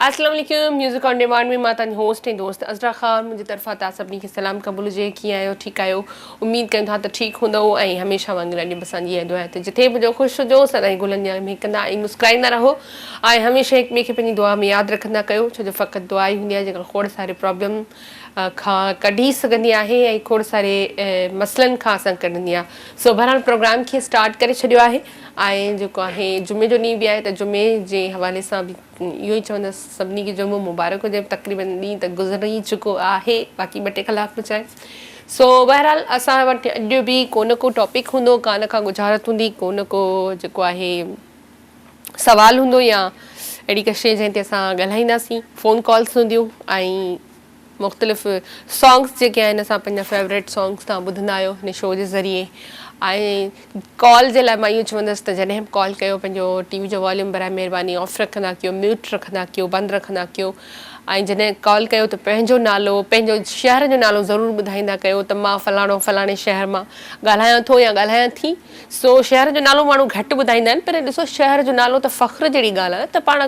اسلام عليڪم music on demand ۾ مان توهان جي هوسٽ ۽ دوست عذرا خان منهنجي طرفان توهان سڀني کي سلام قبول هجي. ڪيئن آهيو؟ ٺيڪ آهيو؟ اميد ڪيون ٿا ته ٺيڪ هوندؤ ۽ هميشه وانگر اڄ به اسان جي اها دعا آهي ته جٿي به هجو خوش هجو، سدائين گلن جيان مهڪندا ۽ مسڪرائيندا رهو ۽ هميشه هڪ ٻئي کي پنهنجي دعا ۾ ياد رکندا ڪيو ڇو جو فقط دعا ئي هوندي آهي جيڪا کوڙ ساري پرابلم کان ڪڍي سگهندي آهي ۽ کوڙ ساري مسئلن کان اسان کي ڪڍندي آهي. سو بهرحال پروگرام کي اسٽارٽ ڪري ڇڏيو آهي ۽ جيڪو آهي جمعي جو ڏينهن به آهي ته جمعي جي حوالي سان به اهو ئي چوندس سڀني کي جمعو مبارڪ هجي تقريبن ڏينهن ته گذري ئي چڪو آهي باقي ٻه ٽي ڪلاڪ بچا آهن سو بهرحال اسان وٽ اڄ به ڪو نه ڪو ٽاپڪ هوندو ڪا نه ڪا ڳجهارت هوندي ڪو نه ڪو جيڪو آهي سوال هوندو يا اهڙي ڪا شيء جنهن تي اسان ڳالهائينداسين فون ڪالس هونديون ۽ مختلف سانگس جيڪي آهن اسان پنهنجا فيوريٽ سانگس توهان ٻڌندا آهيو هن شو جي ذريعي ۽ ڪال جي لاء مان اهو چوندس ته جڏهن به ڪال ڪيو پنهنجو ٽي وي جو واليوم برائي مهرباني آف رکندا ڪيو ميوٽ رکندا ڪيو بند رکندا ڪيو ۽ جڏهن ڪال ڪيو ته پنهنجو نالو پنهنجو شهر جو نالو ضرور ٻڌائيندا ڪيو ته مان فلاڻو فلاڻي شهر مان ڳالهايان ٿو يا ڳالهايان ٿي. سو شهر جو نالو ماڻهو گهٽ ٻڌائيندا آهن پر ڏسو شهر جو نالو ته فخر جهڙي ڳالهه آهي ته پاڻ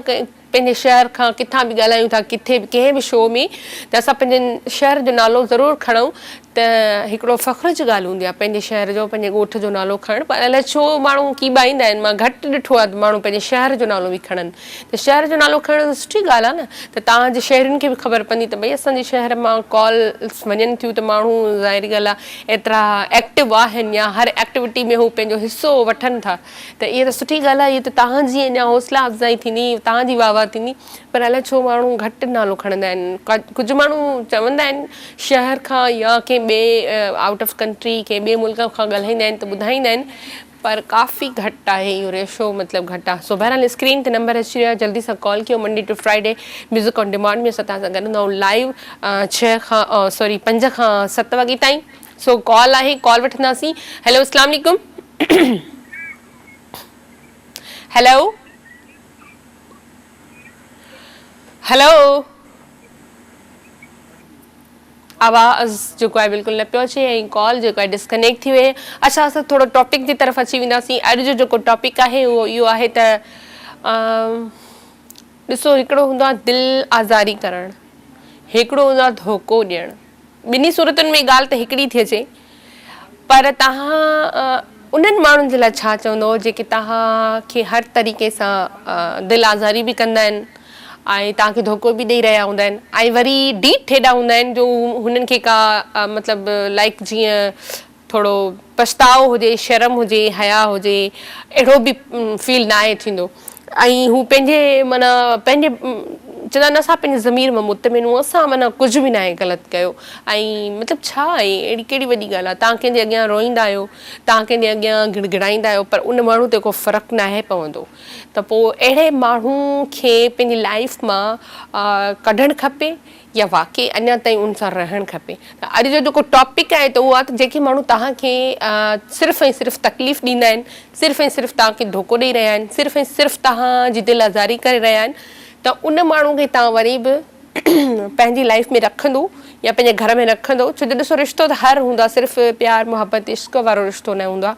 پنهنجي شهر کان ڪٿان به ڳالهايون ٿا ڪٿي به ڪنهن به شو ۾ ته اسان پنهنجي شهر جو نالو ضرور کڻون ته هڪڙو فخر جي ڳالهه هوندي آهي پنهنجي شهر جو پنهنجي ڳوٺ جو نالو کڻڻ پر الائي ڇو ماڻهو ڪيٻائيندا آهن مان گهٽ ڏٺو آهي ته ماڻهو پنهنجي شهر جو نالو به کڻن ته شهر جو نالو کڻڻ ته سٺي ڳالهه آهي نه ته توهان جي شهرين کي به خبر پوندي ته ڀئي اسان جي شهر مان ڪالس وڃن ٿيون ته ماڻهو ظاهري ڳالهه آهي ايترا ايڪٽو آهن يا هر ايڪٽوٽي ۾ هو پنهنجو حصو وٺن ٿا ته اها ته سٺي ڳالهه آهي، اها ته توهان جي اڃا حوصلا افزائي ٿيندي، توهان جي واهه واهه ٿيندي، پر الائي ڇو ماڻهو گهٽ نالو کڻندا آهن. ڪجهه ماڻهو چوندا آهن شهر کان يا ڪنهن ٻئي آئوٽ آف ڪنٽري ڪنهن ٻئي ملڪ کان ڳالهائيندا آهن ته ٻڌائيندا آهن پر ڪافي گهٽ آهي اهو ريشو مطلب گهٽ آهي. سو بهرحال اسڪرين تي نمبر اچي رهيو آهي جلدي سان ڪال ڪيو Monday to Friday music on demand ۾ اسان توهان سان گڏ هوندا آهيون لائيو ڇهه کان سوري پنج کان ست وڳي تائين. سو ڪال آهي ڪال وٺنداسين. هيلو اسلام عليڪم. هيلو هيلو آواز جيڪو آهي بلڪل نه پيو اچي ۽ ڪال جيڪو آهي ڊسڪنيڪٽ ٿي وئي. اڇا اسان ٿورو ٽاپڪ جي طرف اچي وينداسين. اڄ جو جيڪو ٽاپڪ آهي اهو اهو آهي ته ڏسو هڪڙو هوندو آهي دل آزاري ڪرڻ، هڪڙو هوندو آهي ڌوڪو ڏيڻ. ٻنهي صورتن ۾ ڳالهه ته هڪڙي ٿي اچي پر توهان انهن ماڻهن جي لاء ڇا چوندؤ جيڪي توهان کي هر طريقي سان دل آزاري به ڪندا آهن ۽ توهان کي ڌوڪو به ڏئي رهيا هوندا آهن ۽ وري ڊيٺ ايڏا هوندا آهن جو هنن کي ڪا مطلب لائيڪ جيئن ٿورو پڇتاء هجي، شرم هجي، حياء هجي، اهڙو به فيل ناهي ٿيندو ۽ هو پنهنجي معنيٰ پنهنجي چوندا آهن اسان پنهنجي ضمير مان مطمئن آهيون اسان معنيٰ ڪجهه به ناهي غلط ڪيو ۽ مطلب ڇا آهي اهڙي ڪهڙي وڏي ڳالهه آهي توهان ڪنهن جي اڳيان روئيندا آهيو توهان ڪنهن جي اڳيان گڙگڙائيندا آهيو پر ان ماڻهو تي ڪو فرق ناهي پوندو ته پوء اهڙي ماڻهو کي پنهنجي لائيف مان ڪڍڻ کپي يا واقعي اڃا تائين ان سان رهڻ کپي ته اڄ جو جيڪو ٽاپڪ آهي ته اهو آهي ته جيڪي ماڻهو توهان کي صرف ۽ صرف تڪليف ڏيندا آهن صرف ۽ صرف توهان کي ڌوڪو ڏئي رهيا آهن صرف ۽ صرف توهان جي دل آزاري ڪري رهيا آهن ته ان ماڻهو کي توهان وري به پنهنجي لائف ۾ رکندو يا پنهنجي گهر ۾ رکندو ڇو جو ڏسو رشتو ته هر هوندو آهي صرف پيار محبت عشق وارو رشتو نه هوندو آهي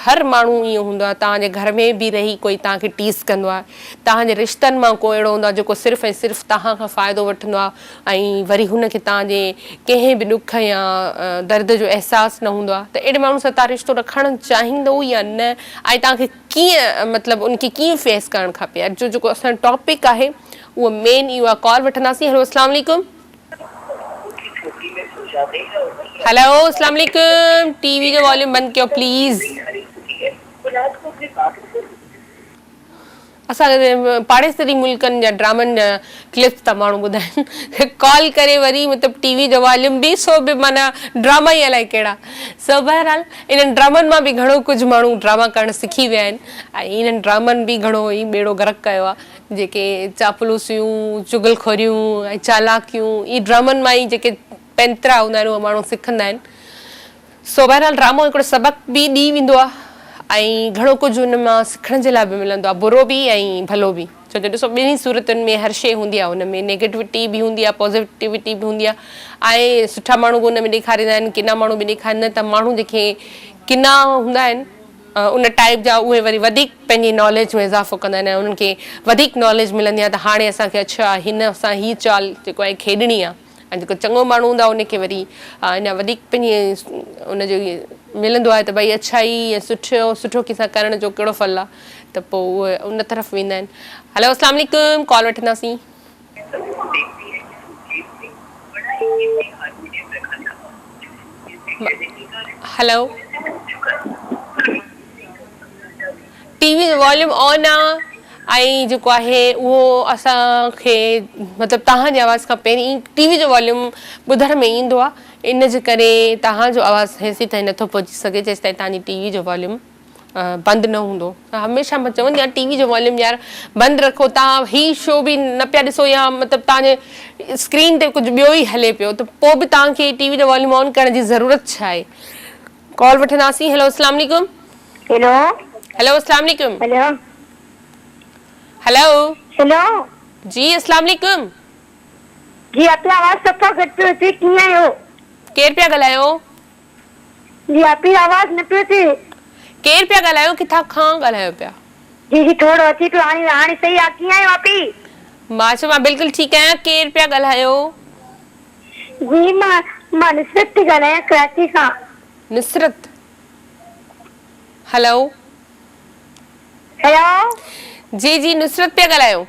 هر ماڻهو ائين هوندو آهي، توهان جي گهر ۾ به رهي ڪوئي توهان کي ٽيز ڪندو آهي، توهان جي رشتن مان ڪو اهڙو هوندو آهي جيڪو صرف ۽ صرف توهان کان فائدو وٺندو آهي ۽ وري هن کي توهان جي ڪنهن به ڏک يا درد جو احساس نه هوندو آهي ته اهڙي ماڻهو سان توهان رشتو رکڻ چاهيندو يا نه ۽ توهان کي ڪيئن مطلب ان کي ڪيئن فيس ڪرڻ کپي اڄ جو جيڪو اسان جو ٽاپڪ آهي اهو مين اهو آهي ڪال وٺنداسين هيلو اسلام عليڪم. هيلو اسلام عليڪم ٽي وي جو واليوم بند ڪيو پليز. اسان کي پاڙيسري ملڪن جا ڊرامن جا ڪلپس ٿا ماڻهو ٻڌائن ڪال ڪري وري مطلب ٽي وي جو واليوم به سو به معنيٰ ڊراما ئي الائي ڪهڙا سو بهرحال انهن ڊرامن مان به گهڻو ڪجهه ماڻهو ڊراما ڪرڻ سکي ويا آهن ۽ انهن ڊرامن به گهڻو ئي ٻيڙو غرق ڪيو آهي. جيڪي چاپلوسيون، چغل خوريون ۽ چالاڪيون اهي ڊرامن مان ئي جيڪي پينترا هوندا آهن اهي ماڻهو سکندا آهن. سو بهرحال ڊرامو هڪڙو سبق به ڏئي ويندو آهي ۽ گهڻو ڪجهه ان مان سکڻ جي لاء به ملندو آهي برو به ۽ ڀلو به ڇو جو ڏسو ٻنهي صورتن ۾ هر شيء هوندي آهي ان ۾ نيگيٽوٽي به هوندي آهي پازيٽوٽي به هوندي آهي ۽ سٺا ماڻهو به ان ۾ ڏيکاريندا آهن ڪنا ماڻهو به ڏيکاريندا آهن ته ماڻهو جيڪي ڪنا هوندا آهن. ان ٽائيپ جا اهي وري وڌيڪ پنهنجي ناليج ۾ اضافو ڪندا آهن ۽ انهن کي وڌيڪ ناليج ملندي آهي ته هاڻي اسان کي اڇا هن سان هي چال جيڪو آهي کيڏڻي آهي ۽ جيڪو چڱو ماڻهو هوندو آهي ان کي وري اڃا وڌيڪ پنهنجي ان جو ملندو آهي ته ڀئي اڇا هي سٺو سٺو ڪنهن سان ڪرڻ جو ڪهڙو ڦل آهي ته پوء اهي ان طرف ويندا آهن. هلو اسلام عليڪم ڪال وٺنداسين. هلو ٽي وي جو واليوم آن آ ۽ جيڪو آهي اهو اسان کي مطلب توهان جي آواز کان پهرين ٽي وي جو واليوم ٻڌڻ ۾ ايندو آ ان جي ڪري توهان جو آواز هيسيتائين نٿو پهچي سگهي جيستائين توهان جي ٽي وي جو واليوم بند نه هوندو هميشه مان چوندي آهيان ٽي وي جو واليوم يار بند رکو تان هي شو به نه پيا ڏسو يا مطلب تان جي اسڪرين تي ڪجهه ٻيو ئي هلي پيو ته پوء به تان کي ٽي وي جو واليوم آن ڪرڻ جي ضرورت ڇا آهي ڪال وٺنداسين هيلو اسلام عليڪم هيلو هيلو اسلام عليڪم هيلو هيلو هيلو جي اسلام عليڪم جي اپي آواز صفا گهٽ پيو اچي ڪيئن آهيو ڪير پيا ڳالهايو جي آپي آواز نه پيو اچي. ڪير پيا ڳالهايو ڪٿان کان ڳالهايو پيا. جي جي ٿورو اچي پيو هاڻي هاڻي صحيح آ ڪيئن آهيو آپي. مان چيو مان بلڪل ٺيڪ آهيان ڪير پيا ڳالهايو. جي مان مان نصرت ٿي ڳالهايان ڪراچي کان. نصرت هلو. هيلو. جي جي نصرت پيا ڳالهايو.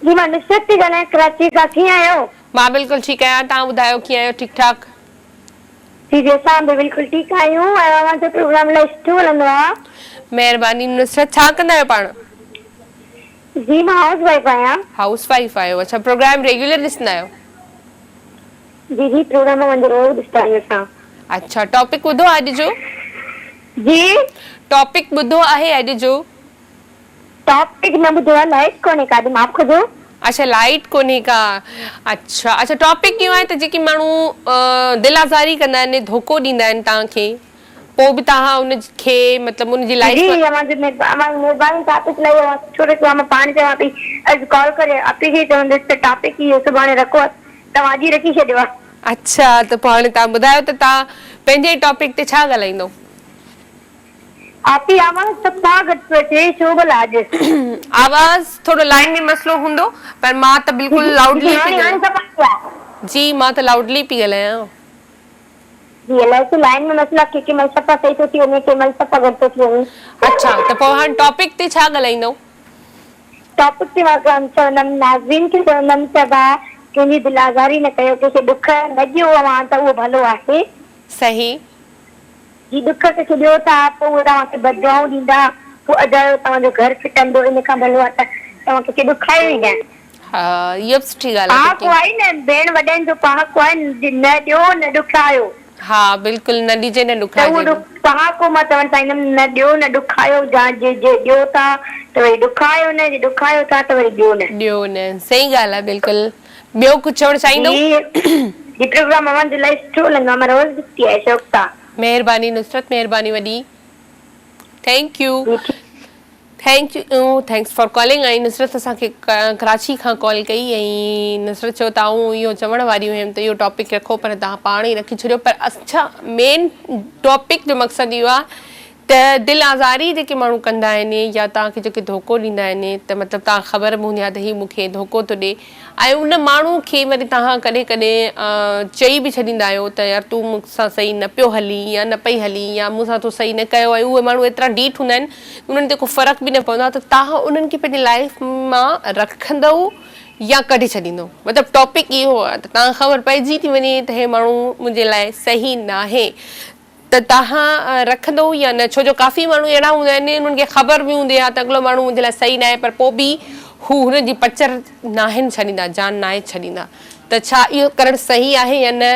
جي مان نصرت ٿي ڳالهايان ڪراچي کان ڪيئن آهيو. مان بلڪل ٺيڪ آهيان توهان ٻڌايو ڪيئن آهيو ٺيڪ ٺاڪ. جي جي اسان به بلڪل ٺيڪ آهيون ۽ اوهان جو پروگرام الاهي سٺو هلندو آ. مهرباني نصرت ڇا ڪندا آهيو پاڻ. جي مان هائوس وائيف آهيان. هائوس وائيف آهيو اڇا پروگرام ريگيولر ڏسندا آهيو. جي جي پروگرام اوهان جو روز ڏسندا آهيون اسان. اڇا ٽاپڪ ٻڌو آهي اڄ جو. جي. ٽاپڪ ٻڌو آهي اڄ جو. ٽاپڪ نه ٻڌو آ لائيٽ ڪونهي ڪا اڄ معاف ڪجو. اڇا لائيٽ ڪونهي ڪا اڇا اڇا ٽاپڪ اهو آهي ته جيڪي ماڻهو دل آزاري ڪندا آهن ڌوڪو ڏيندا آهن توهان کي پوء به توهان ان کي مطلب ان جي لائيف جي اوهان جي اوهان جي مهرباني ٽاپڪ الاهي اوهان سٺو رکيو آ مان پاڻ چوان پئي اڄ ڪال ڪري آپي کي ئي چوندس ته ٽاپڪ اهو سڀاڻي رکو توهان اڄ ئي رکي ڇڏيو آ. اڇا ته پوء هاڻي توهان ٻڌايو ته توهان پنهنجي ٽاپڪ تي ڇا ڳالهائيندو. آپي آواز صفا گهٽ پيو اچي ڇو ڀلا اڄ. آواز ٿورو لائين ۾ مسئلو هوندو پر مان ته بلڪل لاؤڊلي پئي هاڻي هاڻي ڳالهايان. صفا اچي آ. جي مان ته لاؤڊلي پئي ڳالهايان. جي الائي ڇو لائين ۾ مسئلا ڪي ڪي مهل صفا صحيح ٿو ٿي وڃي ڪي مهل صفا گهٽ ٿو ٿي وڃي. اڇا ته پوء هاڻ ٽاپڪ تي ڇا ڳالهائيندؤ. ٽاپڪ تي مان چوندم ناظرين کي چوندم ته ڀاء ڪنهن جي دل آزاري نه ڪيو ڪنهن کي ڏک نه ڏيو اوهان ته اهو ڀلو آهي. صحيح. جي ڏک ڪنهن کي ڏيو ٿا پوء اهي توهان کي بددعائون ڏيندا، پوء اجايو توهان جو گهر ڦٽندو، ان کان ڀلو آهي ته توهان ڪنهن کي ڏکايو ئي نه. ها اها به سٺي ڳالهه آهي پهاڪو آهي نه ڀيڻ وڏن جو پهاڪو آهي نه ڏيو نه ڏکايو. ها بلڪل نه ڏجي نه ته ڏکائجي اهو به. پهاڪو مان چوڻ چاهيندم نه ڏيو نه ڏکايو جا جي جي ڏيو ٿا ته وري ڏکايو نه جي ڏکايو ٿا ته وري ڏيو نه. ڏيو نه صحيح ڳالهه آهي بلڪل ٻيو ڪجهه چوڻ چاهيندو. جي جي پروگرام اوهان جو الاهي سٺو هلندو آهي مان روز ڏسندي آهيان شوق سان. مهرباني نصرت مهرباني وڏي thank you thank you thanks for calling ۽ Nusrat اسان کي ڪراچي کان ڪال ڪئي ۽ نصرت چيو ته آئون اهو چوڻ واري هيم ته اهو ٽاپڪ رکو پر توهان پاڻ ئي رکي ڇڏيو پر اڇا مين ٽاپڪ جو مقصد اهو آهي ته دل آزاري جيڪي ماڻهو ڪندا آهن يا توهان کي جيڪي ڌوڪو ڏيندا آهن ته مطلب توهان کي خبر به هوندي آهي ته هي مون کي ڌوڪو ٿو ڏي ۽ ان ماڻهو کي وري توهان ڪڏهن ڪڏهن چئي به ڇڏيندا آهيو ته يار تون مون سان صحيح نه پيو هلين يا نه پئي هلين يا مون سان تو صحيح نه ڪيو ۽ اهي ماڻهو ايترا ڍيٺ هوندا آهن انهن تي ڪو فرق به نه پوندو آهي ته توهان انهن کي پنهنجي لائيف مان رکندؤ يا ڪڍي ڇڏيندؤ مطلب ٽاپڪ اهو آهي ته توهان کي خبر پئجي ٿي وڃي ته هي ماڻهو منهنجي لاء صحيح ناهي ته توهان رکندؤ يا نه ڇو جو ڪافي ماڻهو اهڙا هوندا آهن انهن کي خبر به هوندي آهي ته اڳلو ماڻهو منهنجي لاء صحيح ناهي پر پوء به هو هن جي پچر ناهن ڇڏيندا جان ناهي ڇڏيندا ته ڇا اهو ڪرڻ صحيح آهي يا نه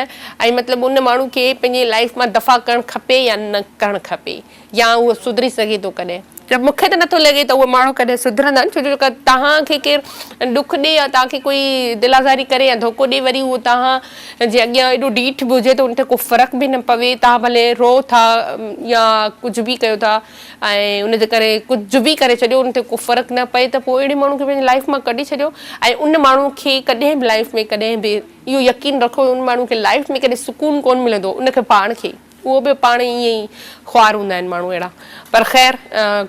۽ مطلب ان ماڻهو کي پنهنجي لائيف مان دفع ڪرڻ کپي يا نه ڪرڻ کپي يا اهو سڌري سگهي ٿو ڪڏهن ته مون کي ته نٿو لڳي ته اهي ماڻهو ڪڏهن سڌرندا آهن ڇو جو توهان کي ڪير ڏک ڏي يا توهان کي ڪوئي دل آزاري ڪري يا ڌوڪو ڏي وري اهو توهان جي اڳيان ايڏو ڍيٺ به هجي ته ان تي ڪو فرق به نه پوي توهان ڀلي رو ٿا يا ڪجهه به ڪيو ٿا ۽ ان جي ڪري ڪجهه به ڪري ڇڏيو ان تي ڪو فرق نه پئي ته پوء اهڙي ماڻهو کي پنهنجي لائيف مان ڪڍي ڇڏيو ۽ ان ماڻهو کي ڪڏهن به لائيف ۾ ڪڏهن به اهو يقين رکو ان ماڻهو کي لائيف ۾ ڪڏهن سڪون ڪونه ملندو ان کي پاڻ کي. اهو به پاڻ ائين ئي خوار هوندا آهن ماڻهو اهڙا پر خير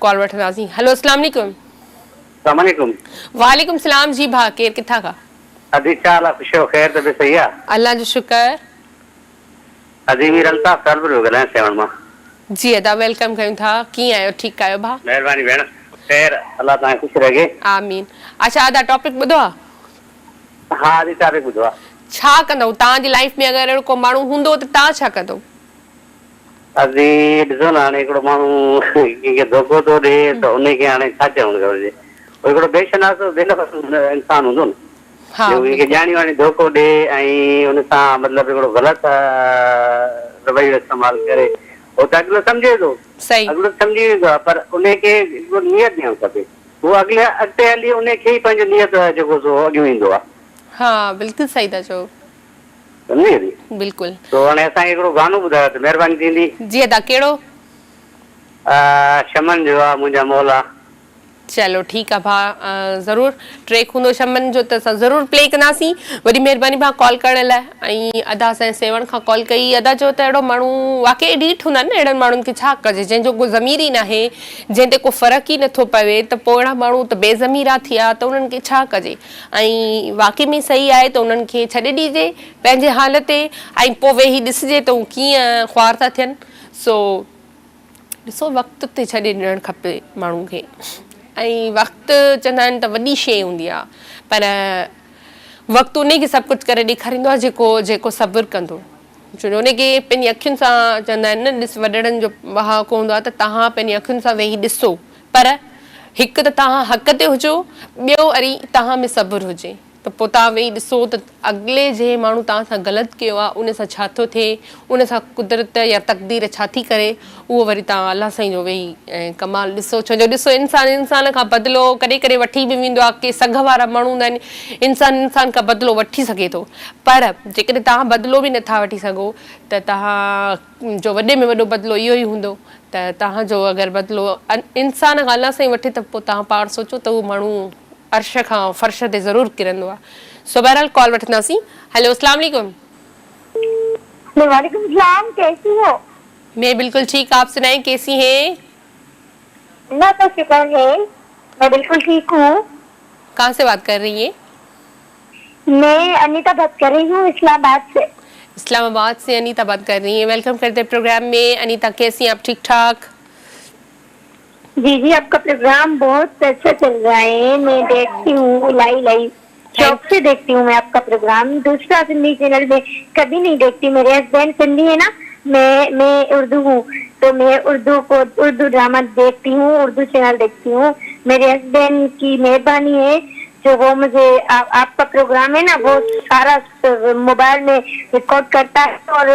ڪال وٺنداسين هلو اسلام عليڪم. اسلام عليڪم. وعليڪم سلام جي ڀاء ڪير ڪٿان کان. ادي ڇا حال آ خوش آهيو خير طبيعت صحيح آ. الله جو شڪر. ادي مير الطاف ٽالپر پيو ڳالهايان سيوهڻ مان. جي ادا welcome ڪيون ٿا ڪيئن آهيو ٺيڪ آهيو ڀاء. مهرباني ڀيڻ خير الله توهان کي خوش رکي. آمين اڇا ادا ٽاپڪ ٻڌو آ. ها ادي ٽاپڪ ٻڌو آ. ڇا ڪندؤ توهان جي لائيف ۾ اگر اهڙو ڪو ماڻهو هوندو ته توهان ڇا ڪندؤ. ادي ڏسو نه هاڻي هڪڙو ماڻهو ڪنهن کي ڌوڪو ٿو ڏي ته انهي کي هاڻي ڇا چوڻ گهرجي هو هڪڙو بي شناس بي نفس انسان هوندو نه ها جيڪو ڪنهن کي بلڪل. ڄاڻي واڻي ڌوڪو ڏي ۽ ان سان مطلب هڪڙو غلط رويو استعمال ڪري هو ته اڳلو سمجهي ٿو صحيح. اڳلو سمجهي ويندو آهي پر انهي کي هڪڙو نيت ڏيڻ کپي هو اڳلي اڳتي هلي انهي کي ئي پنهنجو نيت جيڪو سو اڳيون ايندو آهي. ها بلڪل صحيح ٿا چئو. سمجهي وئي. بلڪل. سو هاڻي اسان کي هڪڙو گانو ٻڌايو ته مهرباني ٿيندي. جي ادا ڪهڙو؟ شمن جو آ منهنجا مولا. چلو ٺيڪ آ ڀاء ضرور ٽريڪ هوندو شمن جو ته اسان ضرور پلي ڪنداسين وڏي مهرباني ڀاء ڪال ڪرڻ لاء ۽ ادا اسان جي سيوهڻ کان ڪال ڪئي ادا چيو ته اهڙو ماڻهو واقعي ڍيٺ هوندا آهن نه اهڙن ماڻهن کي ڇا ڪجي جنهن جو ڪو ضمير ئي ناهي جنهن تي ڪو فرق ئي نٿو پوي ته پوء اهڙا ماڻهو ته بي ضميرا ٿيا ته انهن کي ڇا ڪجي ۽ واقعي ۾ صحيح آهي ته انهن کي ڇڏي ڏجي پنهنجي حال تي ۽ پوء ويهي ڏسجي ته هو ڪيئن خوار ٿا ٿين سو ڏسو وقت تي ڇڏي ڏيڻ کپي ماڻهو کي ۽ وقت چوندا آهن ته وڏي شيء هوندي آهي پر وقت انهي کي سڀ ڪجهه ڪري ڏيکاريندو آهي جيڪو جيڪو صبر ڪندو ڇو جو انهي کي پنهنجي اکين سان چوندا آهن نه ڏس وڏڙن جو پهاڪو هوندو آهي ته توهان پنهنجي اکين سان ويهي ڏسو پر هڪ ته توهان حق تي هجو ٻيو وري توهان ۾ صبر هجي ته پوء توهان ويهي ڏسو ته اڳلي جنهن ماڻهو توهان سان غلط ڪيو آهي ان سان ڇا ٿو ٿئي ان سان قدرت يا تقدير ڇا ٿي ڪري اهو وري توهان الله سائين جو ويهي ڪمال ڏسو ڇو جو ڏسو انسان انسان کان بدلو ڪڏهن ڪڏهن وٺي به ويندو آهي ڪي سگهه وارا ماڻهو هوندا آهن انسان انسان کان بدلو وٺي سگهي ٿو پر جيڪڏهن توهان بدلو به نٿا وٺي سگهو ته توهان جو وڏي ۾ وڏو بدلو اهو ئي هوندو ته توهان جو اگر بدلو انسان کان الله سائين وٺي ته پوء توهان پاڻ سوچو ته اهو ماڻهو عرش کان فرش تي ضرور ڪرندو آهي. سو بهرحال ڪال وٺنداسين. هيلو اسلام عليڪم. وعليڪم السلام ڪيسي هو. مين بلڪل ٺيڪ آپ سنائين ڪيسي هين. الله ڪا شڪر هي مين بلڪل ٺيڪ هون. ڪهان سي بات ڪر رهي هين. مين انيتا بات ڪر رهي هون اسلام آباد سي. اسلام آباد سي انيتا بات ڪر رهي هين welcome ڪرتي هين پروگرام مين انيتا ڪيسي هين آپ ٺيڪ ٺاڪ. جي جي آپ ڪا پروگرام بهت اڇا چل رها هي مين ديکتي هون الائي الائي شوق سي ديکتي هون مين آپ ڪا پروگرام دوسرا سنڌي چينل مين ڪبي نهي ديکتي ميري هسبينڊ سنڌي هي نا مين مين اردو هون تو مين اردو ڪو اردو ڊراما ديکتي هون اردو چينل ديکتي هون ميري هسبينڊ ڪي مهرباني هي جو وو مجهي آپ ڪا پروگرام هي نا وو سارا موبائل مين رڪارڊ ڪرتا هي اور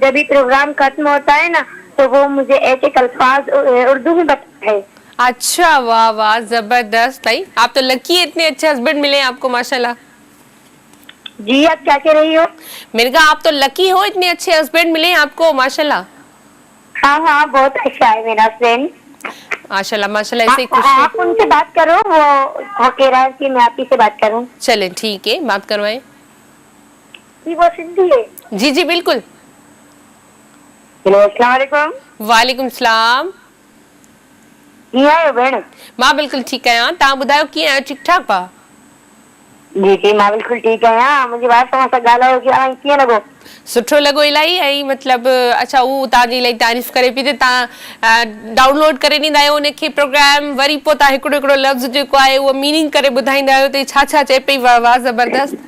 جب هي پروگرام ختم هوتا هي نا تو وو مجهي ايڪ ايڪ الفاظ اردو مين بتاتا هي. اڇا واه واه زبردست ڀائي آپ تو لڪي هي اتني اڇي هسبينڊ ملي هي آپ ڪو ماشاءالله. جي آپ ڪيا ڪه رهي هو. مين ني ڪها آپ تو لڪي هو اتني اڇي هسبينڊ ملي هي آپ ڪو ماشاءالله. ها ها بهت اڇا هي ميرا هسبينڊ. ماشاءالله ماشاءالله ايسي هي خوش آپ ان سي بات ڪرو وو وو ڪه رها هي ڪي مين آپ هي سي بات ڪرون. چلين ٺيڪ هي بات ڪروائين. جي وو سنڌي هي. جي جي بلڪل. هيلو اسلام عليڪم. وعليڪم السلام. ڪيئن آهيو ڀيڻ. مان بلڪل ٺيڪ آهيان توهان ٻڌايو ڪيئن آهيو ٺيڪ ٺاڪ ڀاء. جي جي مان بلڪل ٺيڪ آهيان منهنجي وائف توهان سان ڳالهايو ڪي اوهان کي ڪيئن لڳو. سٺو لڳو الاهي ۽ مطلب اڇا هو توهان جي الاهي تعريف ڪري پئي ته توهان ڊائونلوڊ ڪري ڏيندا آهيو ان کي پروگرام وري پوء توهان هڪڙو هڪڙو لفظ جيڪو آهي اهو ميننگ ڪري ٻڌائيندا آهيو ته هي ڇا ڇا چئي پئي واه واه زبردست.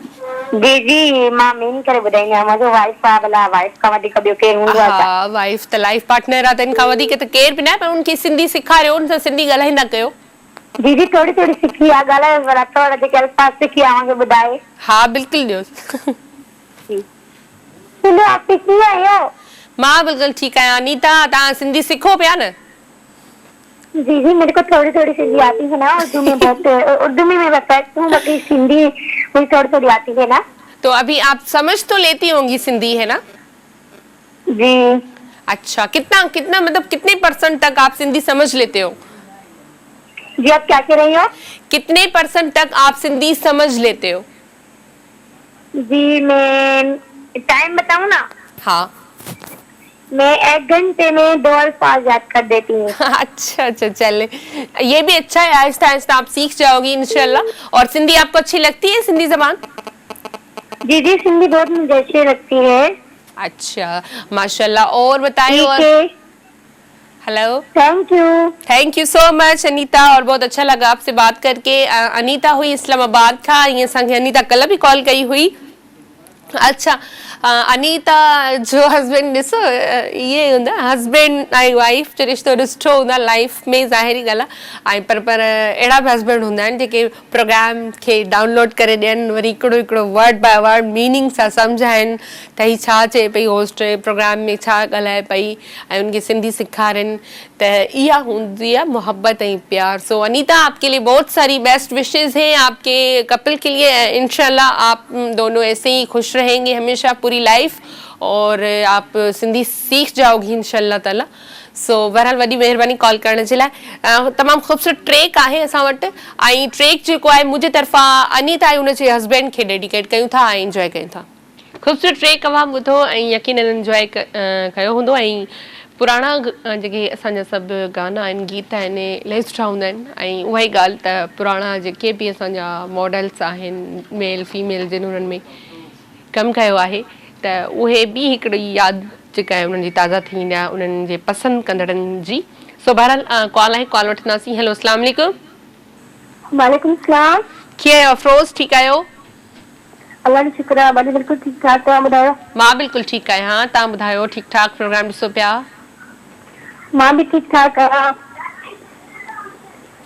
جي جي مان مين ڪري ٻڌائيندي آهيان منهنجو وائف آ ڀلا وائف کان وڌيڪ ٻيو ڪير هوندو آ ڇا. ها وائف ته لائف پارٽنر آ ته ان کان وڌيڪ ته ڪير به ناهي پر ان کي سنڌي سيکاريو ان سان سنڌي ڳالهائيندا ڪيو. جي جي ٿوري ٿوري سکي آ ڳالهايو ذرا ٿورا جيڪي الفاظ سکي آ اوهان کي ٻڌائي. ها بلڪل ڏيوس. جي هيلو آپي ڪيئن آهيو. مان بلڪل ٺيڪ آهيان انيتا توهان سنڌي سکو پيا نه. جي جي ميري ڪو ٿوري ٿوري سنڌي آتي هي نا اردو ۾ بهت اردو ۾ مين پرفيڪٽ هون باقي سنڌي مجهي ٿوري ٿوري آتي هي نا. تو اڀي آپ سمجھ تو ليتي هونگي سنڌي هي نا. جي. اڇا ڪتنا ڪتنا مطلب ڪتني پرسنٽ تڪ آپ سنڌي سمجھ ليتي هو. جي آپ ڪيا ڪه رهي هو. ڪتني پرسنٽ تڪ آپ سنڌي سمجھ ليتي هو. جي مين ٽائيم بتائون نا. ها. मैं एक घंटे में दो अल्फाज याद कर देती हूँ। अच्छा अच्छा, चले ये भी अच्छा है, आहिस्ता आहिस्ता आप सीख जाओगी इंशाल्लाह। और सिंधी आपको अच्छी लगती है, सिंधी जबान? जी जी, सिंधी बहुत मुझे अच्छी लगती है। अच्छा माशाल्लाह। और बताइए। ठीक और है। Hello, thank you. Thank you so much Anita, और बहुत अच्छा लगा आपसे बात करके। अनीता हुई इस्लामाबाद खां, ईअं असांखे अनीता कल्ह बि कॉल कई हुई। अच्छा अनीता जो हस्बैंड ॾिसो, इहे हूंदो आहे हस्बैंड ऐं वाइफ जो रिश्तो एॾो सुठो हूंदो आहे लाइफ में, ज़ाहिरी ॻाल्हि आहे। ऐं पर अहिड़ा बि हस्बैंड हूंदा आहिनि जेके प्रोग्राम खे डाउनलोड करे ॾियनि, वरी हिकिड़ो हिकिड़ो वर्ड बाय वर्ड मीनिंग सां सम्झाइनि त ही छा चए पई होस्ट, प्रोग्राम में छा ॻाल्हाए पई, ऐं उनखे सिंधी सेखारनि। त इहा हूंदी आहे मोहब्बत ऐं प्यार। सो अनीता, आपके लिए बहुत सारी बेस्ट विशेस हैं आपके कपल के लिए। इंशाल्लाह आप दोनों ऐसे ही खुश रहेंगे हमेशा पूरी लाइफ, और आप सिंधी सीख जाओगी इंशाल्लाह ताला। सो बहरहाल वॾी महिरबानी कॉल करण जे लाइ। तमामु ख़ूबसूरत ट्रैक आहे असां वटि, ऐं ट्रैक जेको आहे मुंहिंजे तरफ़ां अनीता ऐं उनजे हस्बैंड खे डेडिकेट कयूं था ऐं इंजॉय कयूं था। खूबसूरत ट्रैक अव्हां ॿुधो ऐं यकीनन इंजॉय कयो हूंदो। ऐं पुराणा जेके असांजा सभु गाना आहिनि, गीत आहिनि, इलाही सुठा हूंदा आहिनि। ऐं उहा ई ॻाल्हि त पुराणा जेके बि असांजा मॉडल्स आहिनि, मेल फीमेल, जिन हुननि में कमु कयो आहे, त उहे बि हिकिड़ी यादि जेका आहे उन्हनि जी ताज़ा थी वेंदी आहे उन्हनि जे पसंदि कंदड़नि जी। सो बहरहाल कॉल आहे, कॉल वठंदासीं। हेलो, अस्सलाम वालेकुम। वालेकुम सलाम। कीअं आहियो अफ़रोज़, ठीकु आहियो? अलाह जो शुक्र आहे, बाजी बिल्कुलु ठीकु ठाक। तव्हां ॿुधायो? मां बिल्कुलु ठीकु आहियां, तव्हां ॿुधायो, ठीकु ठाक प्रोग्राम ॾिसो पिया? मां बि ठीकु ठाक आहियां।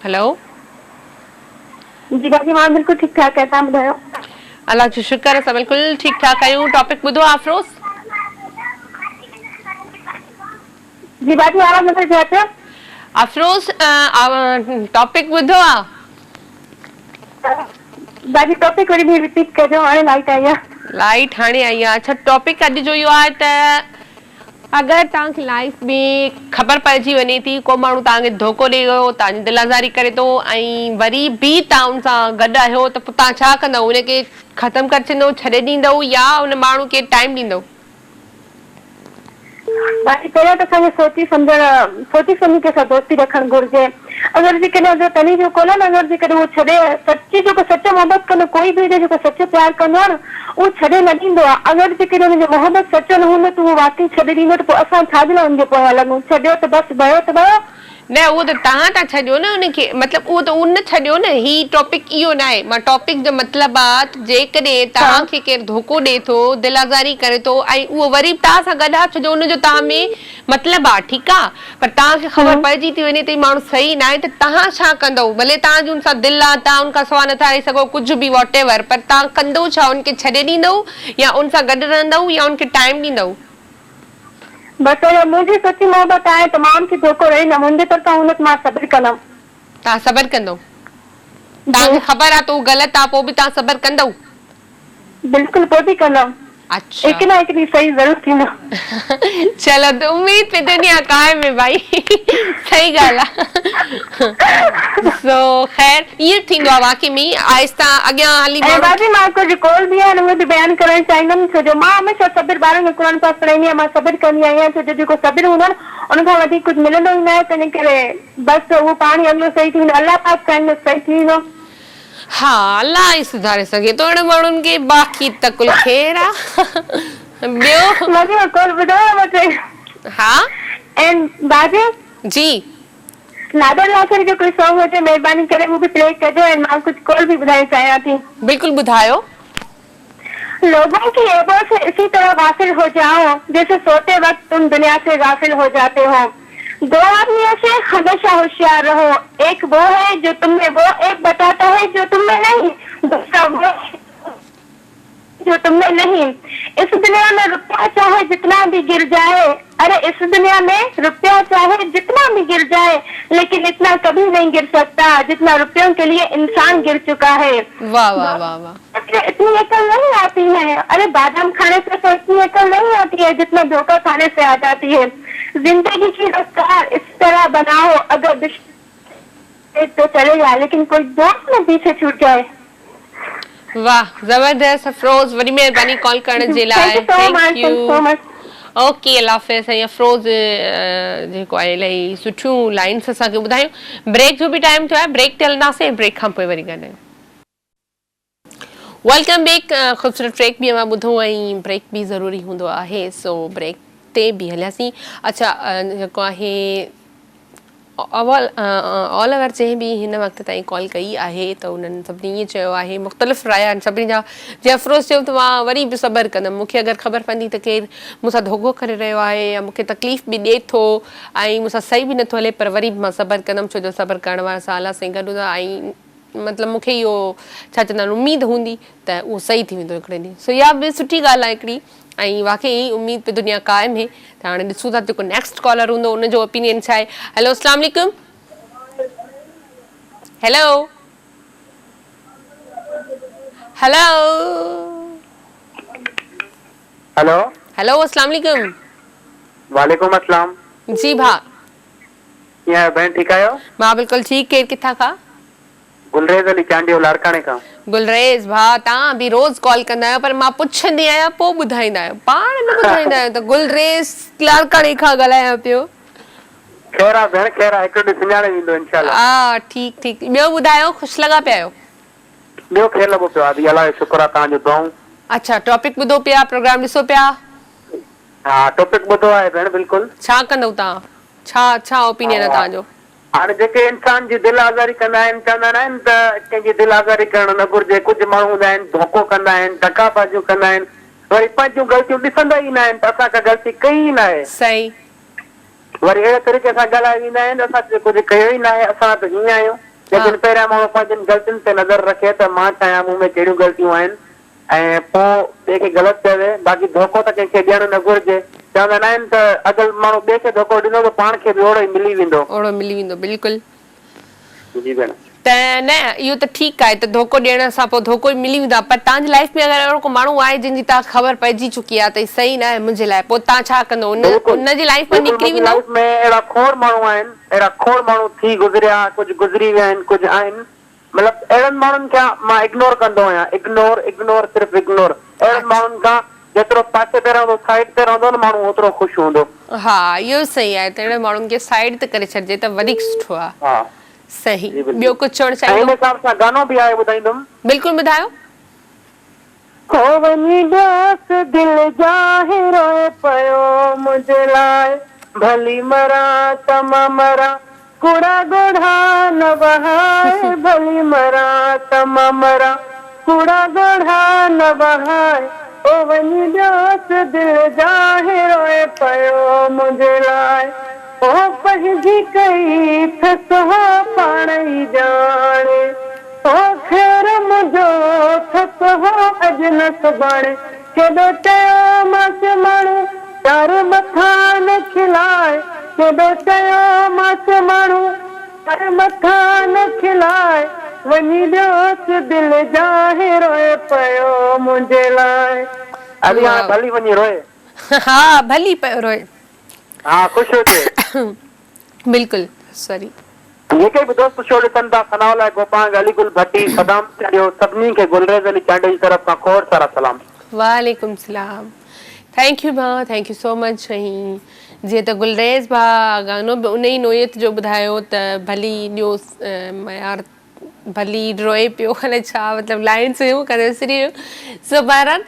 हेलो जी बाजी, मां बिल्कुलु ठीकु ठाक आहियां, तव्हां ॿुधायो? अलाह जो शुक्र, असां बिल्कुलु ठीकु ठाक आहियूं। टॉपिक ॿुधो अफ़रोज़? जी बाजी, आवाज़ नथो अचे पियो। अफ़रोज़, टॉपिक ॿुधो आहे? बाजी टॉपिक वरी बि रिपीट कजो, हाणे लाइट आई आहे। लाइट हाणे आई आहे। अच्छा, टॉपिक अॼु जो इहो आहे त अगरि तव्हांखे लाइफ में ख़बर पइजी वञे थी को माण्हू तव्हांखे धोखो ॾेई वियो, तव्हांजी दिलि आज़ारी करे थो, ऐं वरी बि तव्हां उन सां गॾु आहियो, त पोइ तव्हां छा कंदव? उनखे ख़तमु करे छॾींदव, छॾे ॾींदव, या उन माण्हू खे टाइम ॾींदव? बाकी पहिरियों त असांखे सोची सम्झण, सोची सम्झी कंहिंसां दोस्ती रखणु घुरिजे। अगरि जेकॾहिं जो तॾहिं जो कोन्हे न, अगरि जेकॾहिं उहो छॾे, सची जेको सचो मोहबत कंदो, कोई बि हुजे, जेको सचो प्यार कंदो आहे न, उहो छॾे न ॾींदो आहे। अगरि जेकॾहिं हुनजो मोहबत सचो न हूंदो त उहो वाकई छॾे ॾींदो, त पोइ असां छा जे लाइ हुनजे पोयां लॻूं? छॾियो त बसि, भयो त भयो। न, उहो त तव्हां था छॾियो न उनखे, मतिलबु उहो त उन छॾियो न। ही टॉपिक इहो न आहे, मां टॉपिक जो मतिलबु आहे त जेकॾहिं तव्हांखे केरु धोखो ॾिए थो, दिलि आज़ारी करे थो, ऐं उहो वरी बि तव्हां सां गॾु आहे, छो जो उनजो तव्हां में मतिलबु आहे, ठीकु आहे, पर तव्हांखे ख़बर पइजी थी वञे त ही माण्हू सही न आहे, त तव्हां छा कंदव? भले तव्हांजी उन सां दिलि आहे, तव्हां उन खां सवाइ नथा रही सघो, कुझु बि what ever, पर तव्हां कंदव छा? उनखे छॾे ॾींदव या उन सां गॾु रहंदव या उनखे टाइम ॾींदव? बसि अगरि मुंहिंजी सची मोहबत आहे त मां उनखे धोखो ॾेई न, मुंहिंजे तरफ़ां हूंदो त मां सब्र कंदमि। तव्हां सब्र कंदव? तव्हांखे ख़बर आहे त उहो ग़लति आहे, पोइ बि तव्हां सब्र कंदव? बिल्कुलु, पोइ बि कंदमि। अच्छा, हिकु न हिकु ॾींहुं सही ज़रूरु थींदो। चलो, त उम्मीद पे दुनिया क़ाइम है भाई, सही ॻाल्हि आहे। सो ख़ैर, ईअं थींदो आहे वाक़ई में, आहिस्ता अॻियां हली ऐं बाजी, मां कुझु कॉल बि आहिनि, उहे बि बयानु करणु चाहींदमि, छो जो मां हमेशह सब्र, ॿारनि खे क़ुर पाक पढ़ाईंदी आहियां, मां सब्र कंदी आहियां, छो जो जेको सब्र हूंदो आहे न, उन खां वधीक कुझु मिलंदो ई न आहे। तंहिं करे बसि उहो पाण ई अॻिलो सही थी वेंदो, अलाह पाक चाहींदो सही थी वेंदो। हा, अलाह ई सुधारे सघे थो अहिड़े माण्हुनि खे, बाक़ी त कुल ख़ैर आहे। ॿियो? बाजी, मां कॉल ॿुधायो मूंखे। हा। ऐं बाजी, जी, नादर लाखर जो कोई सॉन्ग हुजे, महिरबानी करे उहो बि प्ले कजो। ऐं मां कुझु कॉल बि ॿुधाइण चाहियां थी। बिल्कुलु ॿुधायो। लोगों की ऐबों से इसी तरह गाफिल हो जाओ, जैसे सोते वक्त तुम दुनिया से गाफिल हो जाते हो। दो आदमियों से हमेशा होशियार रहो, एक वो है जो तुम्हें वो ऐब बताता है जो तुम्हें नहीं, दूसरा वो जो तुम्हें नहीं। इस दुनिया में रुपया चाहे जितना भी गिर जाए, अरे इस दुनिया में रुपया चाहे जितना भी गिर जाए, लेकिन इतना कभी नहीं गिर सकता जितना रुपयों के लिए इंसान गिर चुका है। वाह वाह वाह वाह! इतनी अकल नहीं आती है, अरे बादाम खाने से तो इतनी अकल नहीं आती है जितना धोखा खाने से आ जाती है। जिंदगी की रफ्तार इस तरह बनाओ, अगर दुश्मन तो चलेगा, लेकिन कोई दोस्त न पीछे छूट जाए। वाह, ज़बरदस्त अफ़रोज़, वॾी महिरबानी कॉल करण जे लाइ। Thank you so much. Thank you. So much. Okay الله حافظ سائين افروز جيڪو آهي الاهي سٺيون لائنس اسان کي ٻڌايون بريڪ جو به ٽائيم ٿيو آهي بريڪ تي هلنداسين ۽ بريڪ کان پوء وري گڏ آهيون. Welcome back خوبصورت ٽريڪ به اوهان ٻڌو ۽ بريڪ به ضروري هوندو آهي سو بريڪ تي به هلياسين اڇا جيڪو آهي اول آل اوور جنهن به هن وقت تائين ڪال ڪئي آهي ته انهن سڀني ائين چيو آهي مختلف رايا آهن سڀني جا جي افروز چيو ته مان وري به صبر ڪندم مون کي اگر خبر پوندي ته ڪير مون سان ڌوڪو ڪري رهيو آهي يا مون کي تڪليف به ڏئي ٿو ۽ مون سان صحيح به نٿو هلي پر وري به مان صبر ڪندم ڇو جو صبر ڪرڻ وارا سان الله سائين گڏ هوندا ۽ مطلب مون کي اهو ڇا چوندا آهن اميد هوندي ته اهو صحيح ٿي ويندو هڪڙي ڏينهن سو اها به سٺي ڳالهه آهي هڪڙي ۽ واقعي اميد پي دنيا قائم هي ته هاڻي ڏسون ٿا جيڪو نيڪسٽ ڪالر هوندو ان جو اوپينين ڇا آهي هيلو اسلام عليڪم هيلو هيلو هيلو هيلو اسلام عليڪم وعليڪم السلام جي ڀاء ڪيئن آهيو ڀيڻ ٺيڪ آهيو؟ مان بلڪل ٺيڪ ڪير ڪٿان کان؟ گلريز علي چانڊيو لاڙڪاڻي کان. گلريز ڀاء توهان به روز ڪال ڪندا آهيو پر مان پڇندي آهيان پوء ٻڌائيندا آهيو پاڻ نه ٻڌائيندا آهيو ته گلريز لاڙڪاڻي کان ڳالهايان پيو. خير آ ڀيڻ خير آ هڪڙو ڏينهن سڃاڻي ويندو انشاء الله. آ ٺيڪ ٺيڪ ٻيو ٻڌايو خوش لڳا پيا آهيو. ٻيو خير لڳو پيو آ ادي الله جو شڪر آ توهان جون دعائون. اڇا ٽاپڪ ٻڌو پيا پروگرام ڏسو پيا. ها ٽاپڪ ٻڌو آهي ڀيڻ بلڪل. ڇا ڪندؤ توهان ڇا ڇا اوپينين آ توهان جو. هاڻي جيڪي انسان جي دل آزاري ڪندا آهن چوندا ناهن ته ڪنهن جي دل آزاري ڪرڻ نه گهرجي ڪجهه ماڻهو هوندا آهن ڌوڪو ڪندا آهن دغا بازيون ڪندا آهن وري پنهنجون غلطيون ڏسندا ئي ناهن ته اسان ڪا غلطي ڪئي ئي ناهي. صحيح. وري اهڙي طريقي سان ڳالهائي ويندا آهن ته اسان ته ڪجهه ڪيو ئي ناهي اسان ته هيئن آهيون ليڪن پهريان ماڻهو پنهنجين غلطين تي نظر رکي ته مان ڇا آهيان مون ۾ ڪهڙيون غلطيون آهن ۽ پوء ٻئي کي غلط چوي، باقي ڌوڪو ته ڪنهن کي ڏيڻ نه گهرجي. چوندا ناهن ته اگر ماڻهو ٻئي کي ڌوڪو ڏيندو ته پاڻ کي به اوڙو ئي ملي ويندو. اوڙو ملي ويندو بلڪل. جي ڀيڻ. ته نه اهو ته ٺيڪ آهي ته ڌوڪو ڏيڻ سان پوء ڌوڪو ئي ملي ويندو آهي پر توهان جي لائيف ۾ اگر اهڙو ڪو ماڻهو آهي جنهن جي توهان کي خبر پئجي چڪي آهي ته هي صحيح ناهي منهنجي لاء پوء توهان ڇا ڪندو ان بلڪل ان جي لائيف مان بلڪل نڪري منهنجي ويندو. لائيف ۾ اهڙا کوڙ ماڻهو آهن اهڙا کوڙ ماڻهو ٿي گذريا ڪجهه گذري ويا آهن ڪجهه آهن مطلب اهڙن ماڻهن کي مان اگنور ڪندو آهيان اگنور اگنور صرف اگنور اهڙن ماڻهن کان جيترو پاسي تي رهندو سائيڊ تي رهندو نه ماڻهو اوترو خوش هوندو. ها اهو صحيح آهي ته اهڙن ماڻهن کي سائيڊ تي ڪري ڇڏجي ته وڌيڪ سٺو آهي. ها صحيح جي بلڪل ٻيو ڪجهه چوڻ ۽ ان چاهيندو. حساب سان گانو به آهي ٻڌائيندم. بلڪل ٻڌايو. هو وڃي ڏيوس دل جاهي روئي پيو منهنجي لاء ڀلي مران ته مان مران ڪوڙا ڳوڙها نه وهاء ڀلي مران ته مان مران ڪوڙا ڳوڙها نه وهاء او وڃي ڏيوس دل جاهي روئي پيو منهنجي لاء او پنهنجي ڪئي ٿس هو پاڻ ئي ڄاڻي. او خير منهنجو ٿس هو اڄ نه سڀاڻي ڪيڏو چيومانس ماڻهو يار مٿان نه کلاء ڪيڏو چيومانس ماڻهو يار مٿان نه کلاء وڃي ڏيوس دل جاهي روئي پيو منهنجي لاء. ادي هاڻي ڀلي وڃي روئي. ها ڀلي پيو روئي. ها خوش هجي. بلڪل سوري. جيڪي به دوست شو ڏسن ٿا ثناء الله گوپانگ، علي گل ڀٽي، صدام چانڊيو سڀني کي گلريز علي چانڊيو جي طرف کان کوڙ سارا سلام. وعليڪم سلام thank you ڀاء thank you سو مچ ۽ جيئن ته گلريز ڀاء گانو به ان ئي نوعيت جو ٻڌايو ته ڀلي ڏيو ميار ڀلي روئي پيو الائي ڇا مطلب لائنس هيون ڪڏهن وسري ويو سو بهرحال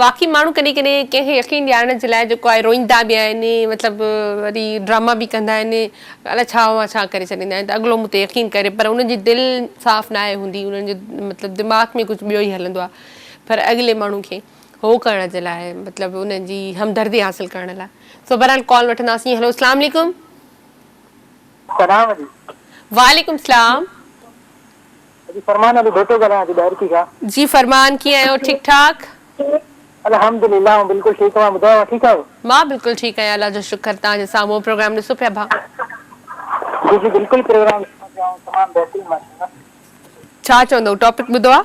واقعي ماڻهو ڪڏهن ڪڏهن ڪنهن کي يقين ڏيارڻ جي لاء جيڪو آهي روئيندا به آهن مطلب وري ڊراما به ڪندا آهن الائي ڇا مان ڇا ڪري ڇڏيندا آهن ته اڳلو مون تي يقين ڪري پر انهن جي دل صاف ناهي هوندي انهن جو مطلب دماغ ۾ ڪجهه ٻيو ئي هلندو آهي پر اڳلي ماڻهو کي هو ڪرڻ جي لاء مطلب انهن جي همدردي حاصل ڪرڻ لاء سو بهرحال ڪال وٺنداسين هلو اسلام عليڪم. سلام جي. وعليڪم سلام. جي فرمان علي ڀٽو ڳالهايان ٿي ڏهرڪي کان. جي فرمان ڪيئن آهيو ٺيڪ ٺاڪ. الحمدلله آئون بلڪل ٺيڪ اوهان ٻڌايو اوهان ٺيڪ آهيو. مان بلڪل ٺيڪ آهيان الله جو شڪر توهان جي سامهون پروگرام ڏسو پيا ڀاء. جي جي بلڪل پروگرام ڏسان پيا آئون تمام بهترين ماشاءالله. ڇا چوندو ٽاپڪ ٻڌو آ.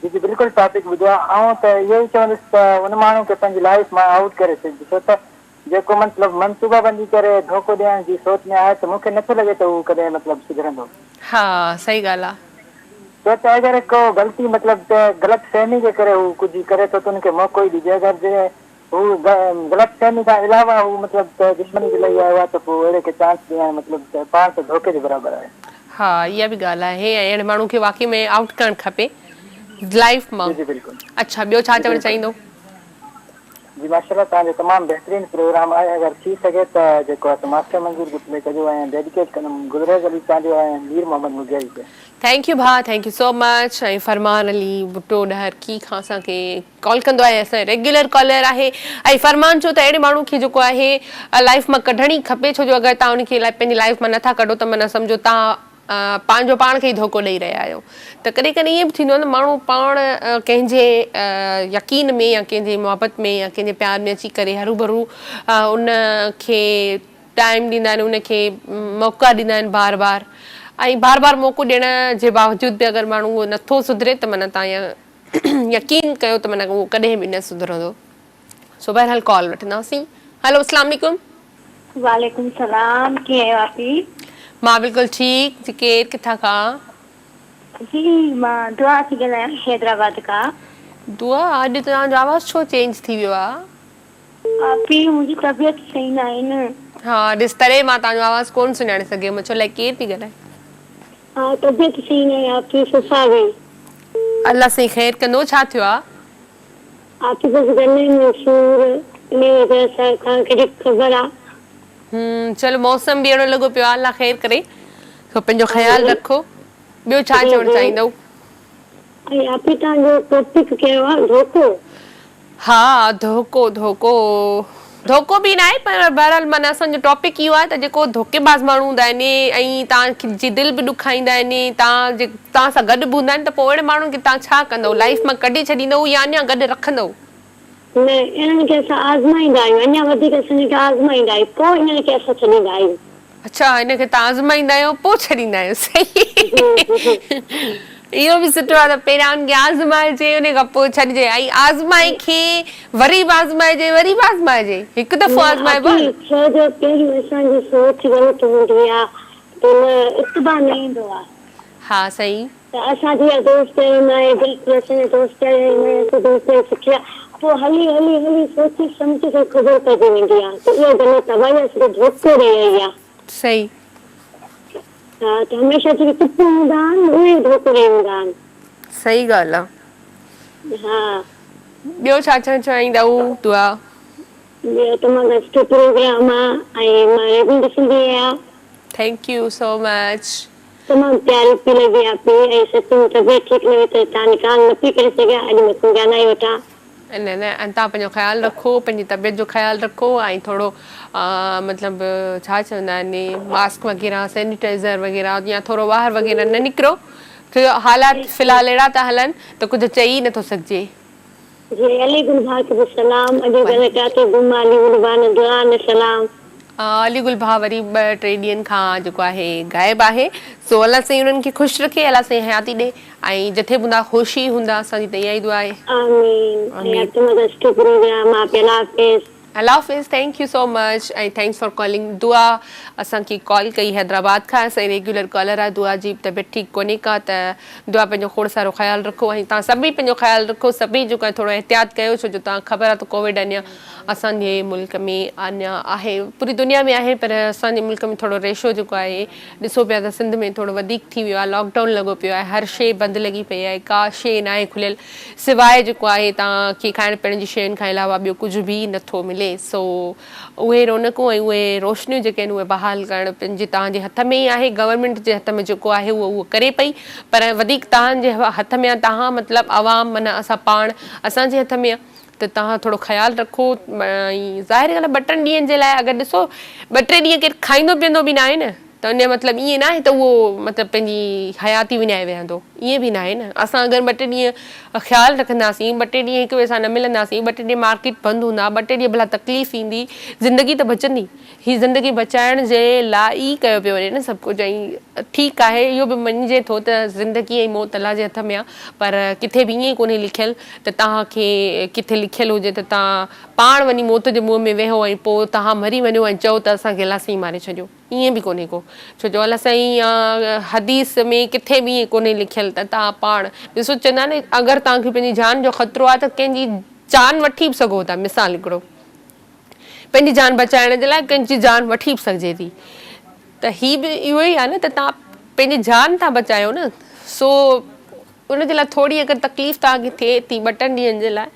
جي جي بلڪل ٽاپڪ ٻڌو آ آئون ته اهو ئي چوندس ته ان ماڻهو کي پنهنجي لائيف مان آئوٽ ڪري ڇڏجي ڇو ته جيڪو مطلب منصوبا بندي ڪري ڌوڪو ڏيڻ جي سوچ ۾ آهي ته مون کي نٿو لڳي ته هو ڪڏهن مطلب سڌرندو. ها صحيح ڳالهه آ. ڇو ته اگر ڪو غلطي مطلب ته غلط فهمي جي ڪري هو ڪجهه ڪري ٿو ته ان کي موقعو ئي ڏجي اگر جي هو غلط فهمي کان علاوه هو مطلب ته دشمني جي لئي آيو آهي ته پوء اهڙي کي چانس ڏيڻ مطلب ته پاڻ ته ڌوڪي جي برابر آهي. ها اها به ڳالهه آهي ۽ اهڙي ماڻهو کي واقعي ۾ آئوٽ ڪرڻ کپي لائيف جي مان. جي بلڪل اڇا ٻيو ڇا جي چوڻ بلڪل. چاهيندو. جي ماشاءالله توهان جو تمام بهترين پروگرام آهي اگر ٿي سگهي ته جيڪو آهي سو ماسٽر منظور کي پلي ڪجو ۽ ڊيڊيڪيٽ ڪندم گلريز علي چانڊيو ۽ مير محمد مغيري کي. Thank you ڀاء thank you سو مچ ۽ فرمان علي ڀٽو ڏهرڪي کان اسان کي ڪال ڪندو آهي اسان جو ريگيولر ڪالر آهي ۽ فرمان چيو ته اهڙي ماڻهو کي جيڪو آهي لائف مان ڪڍڻ ئي کپي ڇو جو اگر توهان ان کي پنهنجي لائف مان نٿا ڪڍو ته معنيٰ سمجهو توهان پنهنجو پاڻ کي ئي ڌوڪو ڏئي رهيا آهيو ته ڪڏهن ڪڏهن ائين به ٿيندو آهي نه ماڻهو پاڻ ڪنهن جي يقين ۾ يا ڪنهن جي محبت ۾ يا ڪنهن جي پيار ۾ اچي ڪري هروڀرو ان کي ٽائيم ڏيندا آهن ان کي موقعا ڏيندا آهن بار بار ۽ بار بار موقعو ڏيڻ جي باوجود به اگر ماڻهو اهو نٿو سڌري ته معنيٰ توهان يقين ڪيو ته معنيٰ اهو ڪڏهن به نه سڌرندو سو بهرحال ڪال وٺنداسين هلو اسلام عليڪم. وعليڪم سلام ڪيئن آهيو آپي. مان بلڪل ٺيڪ جي ڪير ڪٿان کان. جي مان دعا ٿي ڳالهايان حيدرآباد کان. دعا اڄ توهان جو آواز ڇو چينج ٿي ويو آ. آپي منهنجي طبيعت صحيح ناهي نه. ها ڏس تڏهن مان توهان جو آواز ڪون سڃاڻي سگهيم ڇو لاء ڪير پئي ڳالهائي. ها طبيعت صحيح ناهي آپي صفا به. الله سائين خير ڪندو ڇا ٿيو آ. آپي بس گلي ۾ سور انهي وجه سان توهان کي جيڪي خبر آ. هم چلو موسم به اهڙو لڳو پيو آ الله خير ڪري سو پنهنجو خيال رکو ٻيو ڇا جي چوڻ جي چاهيندؤ. ۽ آپي توهان جو ٽاپڪ ڪهڙو آ ڌوڪو. ها ڌوڪو ڌوڪو ڌوڪو به ناهي پر بهرحال معنيٰ اسان جو ٽاپڪ اهو آهي ته جيڪو ڌوڪيباز ماڻهو هوندا آهن ۽ توهان جي دل به ڏکائيندا آهن توهان جي توهان سان گڏ به هوندا آهن ته پوء اهڙي ماڻهن کي توهان ڇا ڪندؤ لائيف مان ڪڍي ڇڏيندؤ يا اڃا گڏ رکندؤ. نه انهن کي اسان آزمائيندا آهيون اڃا وڌيڪ اسان انهن کي آزمائيندا آهيون پوء انهن کي اسان ڇڏيندا آهيون. اڇا هن کي توهان آزمائيندا آهيو پوء ڇڏيندا آهيو صحيح اهو به سٺو آهي ته پهريان ان کي آزمائجي ان کان پوء ڇڏجي ۽ آزمائي کي وري به آزمائجي وري به آزمائجي هڪ دفعو نه آزمائبو آپي آهي نه. ڇو جو پهريون اسان جي سوچ غلط هوندي آهي ته نه اتباع نه ايندو آهي. ها صحيح. ته اسان جي اها دوست اهڙو نه آهي بلڪل اسان جا دوست اهڙا ئي نه آهن اسان دوست اهڙي سٺي آهي پوء هلي هلي هلي سوچي سمجهي کي خبر پئجي ويندي آهي ته اها غلط آهي ڀائي اسان کي ڌوڪو ڏئي وئي آهي. صحيح. ها ته هميشه جيڪي چپ هوندا آهن اهي ئي ڌوڪو ڏئي ويندا آهن. صحيح ڳالهه آ. ها. ٻيو ڇا چوڻ چاهيندؤ دعا. ٻيو تمام سٺو پروگرام آ ۽ مان ريگيولر ڏسندي آهيان. Thank you so much. تمام پياري پي لڳي آپي ۽ سچ ۾ طبيعت ٺيڪ نه هئي ته تان ڪال نه پي ڪري سگهيا اڄ مون کي ڳالهائي وٺان. نه نه ۽ تان پنهنجو خيال رکو پنهنجي طبيعت جو خيال رکو ۽ ٿورو مطلب ڇا چوندا آهن ماسڪ وغيره سينيٽائزر وغيره يا ٿورو ٻاهر وغيره نه نڪرو ڇو جو حالات في الحال اهڙا ٿا هلن ته ڪجهه چئي ئي نٿو سگهجي. جي علي گل ڀاء کي به سلام اڄ گل ڪاتي گم آ علي گل ڀاء نه دعا نه سلام. علي گل ڀاء وري ٻه ٽي ڏينهن کان جيڪو آهي غائب آهي سو الله سائين انهن کي خوش رکي الله سائين حياتي ڏي ۽ جٿي به هوندا خوش ئي هوندا اسان جي ته اها ئي دعا آهي. آمين ۽ تمام سٺو پروگرام آ الله حافظ. الله حافظ thank you so much ۽ thanks for calling Dua اسان کي ڪال ڪئي حيدرآباد کان اسان جي ريگيولر ڪالر آهي دعا جي طبيعت ٺيڪ ڪونهي ڪا ته دعا پنهنجو کوڙ سارو خيال رکو ۽ توهان سڀئي پنهنجو خيال رکو سڀئي جيڪو آهي ٿورو احتياط ڪيو ڇو جو توهان خبر آهي ته ڪووڊ اڃا اسان جي ملڪ ۾ اڃا آهي پوري دنيا ۾ آهي پر اسان جي ملڪ ۾ ٿورو ريشو جيڪو آهي ڏسو پيا ته سنڌ ۾ ٿورو وڌيڪ ٿي ويو آهي لاڪ ڊائون لڳو پيو آهي هر شي بند لڳي پئي آهي ڪا شي ناهي کليل سواء جيڪو آهي توهان کي کائڻ پيئڻ جي شين کان علاوه ٻيو ڪجهه به نه ٿو ملي سو اهي رونقون ۽ اهي روشنيون جيڪي آهن اهي بحال ڪرڻ پنهنجي توهان جي هٿ ۾ ئي آهي گورنمينٽ جي هٿ ۾ جيڪو آهي اهو اهو ڪري پئي پر وڌيڪ توهان جي هٿ ۾ آهي توهان مطلب عوام معنيٰ اسان پاڻ اسان جي هٿ ۾ آهي ته توهان ٿورو خيال رکو ۽ ظاهر ڳالهه آهي ٻه ٽن ڏينهن جي لاء اگر ڏسو ٻه ٽي ڏينهن ڪير کائيندو پيئندو به ناهي نه ته ان جو مطلب ائين ناهي ته اهو مطلب پنهنجي حياتي وڃائي ويهندو، ائين به ناهي نه. اسان اگر ٻه ٽي ڏينهن خيال رکنداسين، ٻه ٽي ڏينهن هڪ ٻئي سان نه ملنداسين، ٻه ٽي ڏينهن مارڪيٽ بند هوندا، ٻه ٽي ڏينهن ڀلا تڪليف ايندي، زندگي ته بچندي. هي زندگي بچائڻ جي لاء ئي ڪيو پيو وڃي نه سڀ ڪجهه ۽ ٺيڪ آهي اهو به مڃجي ٿو ته زندگي ۽ موت الله جي هٿ ۾ آهي پر ڪٿي به ائين ڪونهي لکيل ته توهان کي ڪٿي لکيل هجي ته توهان پاڻ وڃي موت جي منهن ۾ ويهو ۽ پوء توهان مري وڃو ۽ چئو ته اسان کي الله سائين ماري ڇڏيو. ائين به ڪونهي ڪو، ڇو جو الله سائين يا حديث ۾ ڪٿي به ائين ڪونهي لکيل ته توهان پاڻ ڏسو چوندا آهن اگر توهان کي پنهنجي جان جو خطرو آهي ته ڪنهن جي جان وٺي به سگهو ٿا مثال هڪڙو پنهنجي جان بچائڻ جي لاء ڪنهن جي جان وٺي به سگهجي ٿي ته هي به اهو ئي آهي نه ته توهان پنهنجي جان ٿا بچايو نه سو ان جي لاء ٿوري اگر تڪليف توهان کي ٿئي ٿي ٻه ٽن ڏينهن جي لاء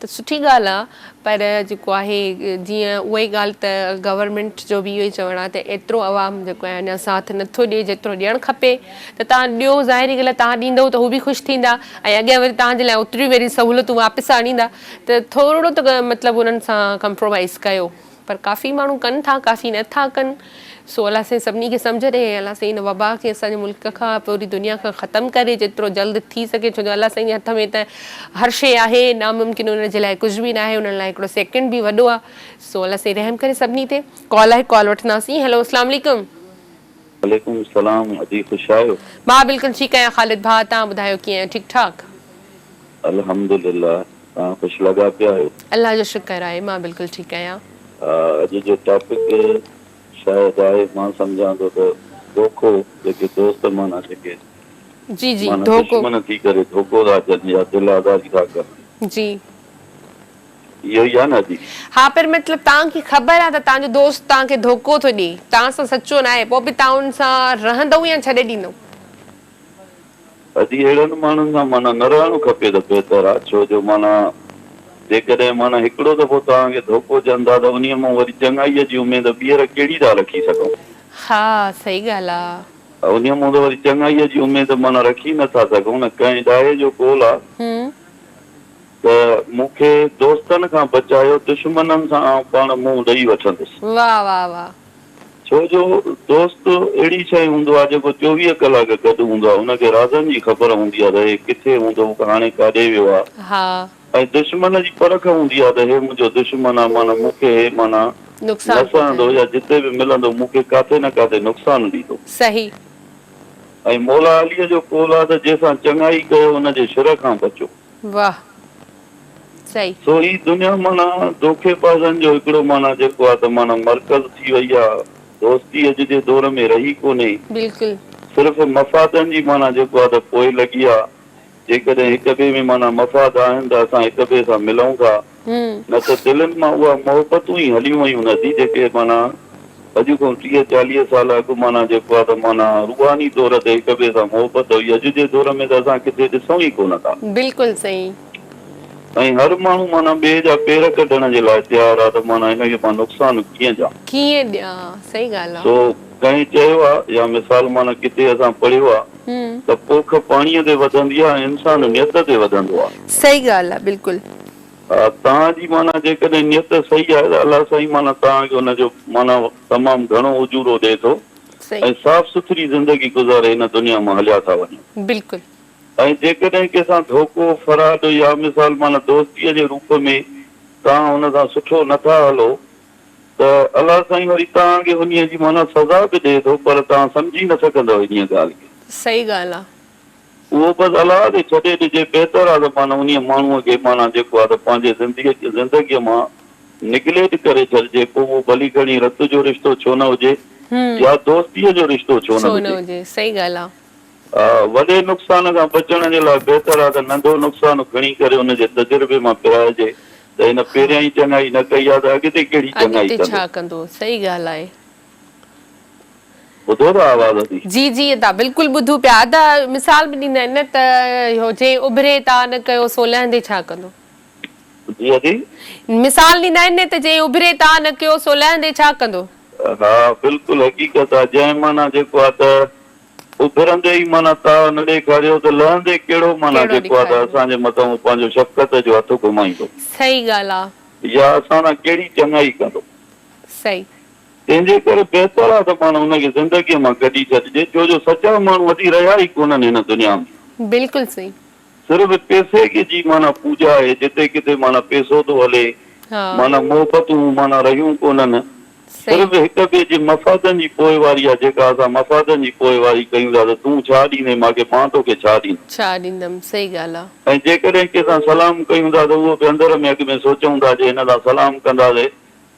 ته سٺي ڳالهه آهي پر جيڪو آهي جيئن اها ئي ڳالهه ته گورنمينٽ جو به اهو ئي چوڻ آهي ته ايترو عوام جيڪو آهي اڃا ساٿ نٿو ڏئي جيترو ڏيڻ کپي ته توهان ڏيو ظاهري ڳالهه آهي توهان ڏيندو ته هو به خوش ٿيندا ۽ اڳيان وري توهان جي لاء اوتريون وري سهولتون واپس آڻيندا ته ٿورڙو ته مطلب انهن سان ڪمپرومائز ڪيو پر ڪافي ماڻهو ڪن ٿا ڪافي نه ٿا ڪن سو الله سائين سڀني کي سمجهه ڏي ۽ الله سائين هن وبا کي اسان جي ملڪ کان پوري دنيا کان ختم ڪري جيترو جلد ٿي سگهي ڇو جو الله سائين جي هٿ ۾ ته هر شي آهي ناممڪن ان جي لاء ڪجهه به ناهي انهن لاء هڪڙو سيڪنڊ به وڏو آهي سو الله سائين رحم ڪري سڀني تي ڪال آهي ڪال وٺنداسين هيلو اسلام عليڪم. وعليڪم السلام ادي خوش آهيو. مان بلڪل ٺيڪ آهيان خالد ڀاء توهان ٻڌايو ڪيئن آهيو ٺيڪ ٺاڪ. الحمدلله توهان خوش لڳا پيا آهيو. الله جو شڪر آهي مان بلڪل ٺيڪ آهيان. اڄ جو ٽاپڪ شايد آهي مان سمجهان ٿو ته دوکو جيڪي دوست معنيٰ جيڪي جي جي معنيٰ ڌوڪو دشمن ٿي ڪري ڌوڪو ٿا ڏين يا دل آزاري ٿا ڪن. جي. اهو ئي آهي نه ادي. ها پر مطلب توهان کي خبر آهي ته توهان جو دوست توهان کي ڌوڪو ٿو ڏي توهان سان سچو ناهي پوء به توهان ان سان رهندؤ يا ڇڏي ڏيندؤ. ادي اهڙن ماڻهن سان معنيٰ نه رهڻ کپي ته بهتر آ ڇو جو معنيٰ جيڪڏهن معنيٰ هڪڙو دفعو توهان کي ڌوڪو ڏين ٿا ته انهيء مان وري چڱائيء جي اميد ٻيهر ڪهڙي ٿا رکي سگهون. ها صحيح ڳالهه آ. انهيء مان ته وري چڱائيء جي اميد معنيٰ رکي نه ٿا سگهون نه ڪنهن ڏاهي جو قول آ ته مون کي دوستن کان بچايو دشمنن سان آئون پاڻ منهن ڏئي وٺندس. واه واه واه. ڇو جو دوست اهڙي شيء هوندو آهي جيڪو 24 ڪلاڪ گڏ هوندو آهي، ان کي رازن جي خبر هوندي آهي ته هي ڪٿي هوندو، هاڻي ڪاڏي ويو آهي ۽ دشمن جي پرک هوندي آهي ته هي منهنجو دشمن آهي معنيٰ مون کي هي معنيٰ نه سهندو يا جتي به ملندو مون کي ڪاٿي نه ڪاٿي نقصان ڏيندو. صحيح. ۽ مولا علي جو قول آهي ته جنهن سان چڱائي ڪيو ان جي شر کان بچو. واه صحيح. سو هي دنيا معنيٰ دوکي بازن جو هڪڙو معنيٰ جيڪو آ ته معنيٰ مرڪز ٿي وئي آ دوستي اڄ جي دور ۾ رهي ڪونهي. بلڪل. صرف مفادن جي معنيٰ جيڪو آ ته پوء لڳي آ جيڪڏهن هڪ ٻئي ۾ معنيٰ مفاد آهن ته اسان هڪ ٻئي سان ملون ٿا نه ته دلين مان اها محبتون ئي هليون ويون ندي جيڪي معنيٰ اڄ کان 30 40 سال اڳ معنيٰ جيڪو آ ته معنيٰ روحاني طور تي هڪ ٻئي سان محبت هئي اڄ جي دور ۾ ته اسان ڪٿي ڏسون ئي ڪونه ٿا. بلڪل صحيح. ۽ هر ماڻهو معنيٰ ٻئي جا پير ڪڍڻ جي لاء تيار آ ته معنيٰ هن کي مان نقصان ڪيئن ڏيان. ڪيئن ڏيان صحيح ڳالهه آ. سو ڪنهن چيو آ يا مثال معنيٰ ڪٿي اسان پڙهيو آ ته پوک پاڻيء تي وڌندي آ ۽ انسان نيت تي وڌندو آ. صحيح ڳالهه آ بلڪل. توهان جي معنيٰ جيڪڏهن نيت صحيح آهي ته الله سائين معنيٰ توهان کي ان جو معنيٰ تمام گهڻو اجورو ڏئي ٿو ۽ صاف سٿري زندگي گذاري هن دنيا مان هليا ٿا وڃو. بلڪل. ۽ جيڪڏهن ڪنهن سان ڌوڪو، فراڊ يا مثال معنيٰ دوستيء جي روپ ۾ توهان هن سان سٺو نه ٿا هلو ته الله سائين وري توهان کي انهيء جي معنيٰ سزا به ڏئي ٿو پر توهان سمجهي نه سگهندؤ انهيء ڳالهه کي. صحيح ڳالهه آ. اهو بس الله تي ڇڏي ڏجي، بهتر آ ته معنيٰ انهيء ماڻهوء کي معنيٰ جيڪو آ ته پنهنجي زندگيء زندگيء مان نگليٽ ڪري ڇڏجي، پوء اهو ڀلي کڻي رت جو رشتو ڇو نه هجي يا دوستيء جو رشتو ڇو نه ڇو نه هجي. هجي، صحيح ڳالهه آ. وڏي نقصان کان بچڻ جي لاء بهتر آ ته ننڍو نقصان کڻي ڪري ان جي تجربي مان پرائجي ته هن پهريان ئي چڱائي نه ڪئي آ ته اڳتي ڪهڙي چڱائي اڳتي ڪندو. ڇا ڪندو، صحيح ڳالهه آهي. ٻڌو ٿا آواز ادي. جي جي ادا بلڪل ٻڌون پيا ادا مثال به ڏيندا آهن نه ته اهو جنهن اڀري تاء نه ڪيو سو لهندي ڇا ڪندو. جي ادي. مثال ڏيندا آهن نه ته جنهن اڀري تاء نه ڪيو سو لهندي ڇا ڪندو. ها بلڪل حقيقت آ جنهن معنيٰ جيڪو آ ته اڀرندي ئي معنيٰ تاء نه ڏيکاريو ته لهندي ڪهڙو معنيٰ ڪهڙو جيڪو آ ته ڏيکاريندو. اسان جي مٿان هو پنهنجو شفقت جو هٿ گهمائيندو. صحيح ڳالهه آ. يا اسان سان ڪهڙي چڱائي ڪندو. صحيح. تنهن جي ڪري بهتر آهي ته پاڻ ان کي زندگيء مان ڪڍي ڇڏجي، ڇو جو سچا ماڻهو اڄ رهيا ئي ڪونهن هن دنيا ۾. بلڪل صحيح. صرف پئسي کي جي معنيٰ پوڄا آهي، جتي ڪٿي معنيٰ پئسو ٿو هلي، معنيٰ محبتون معنيٰ رهيون ڪونهن، صرف هڪ ٻئي جي مفادن جي پوئواري آهي، جيڪا اسان مفادن جي پوئواري ڪيون ٿا ته تون ڇا ڏيندين مان کي، مان توکي ڇا ڏيندس. ڇا ڏيندم، صحيح ڳالهه آهي. ۽ جيڪڏهن ڪنهن سان سلام ڪيون ٿا ته اهو به اندر ۾ اڳ ۾ سوچون ٿا جي هن سان سلام ڪنداسين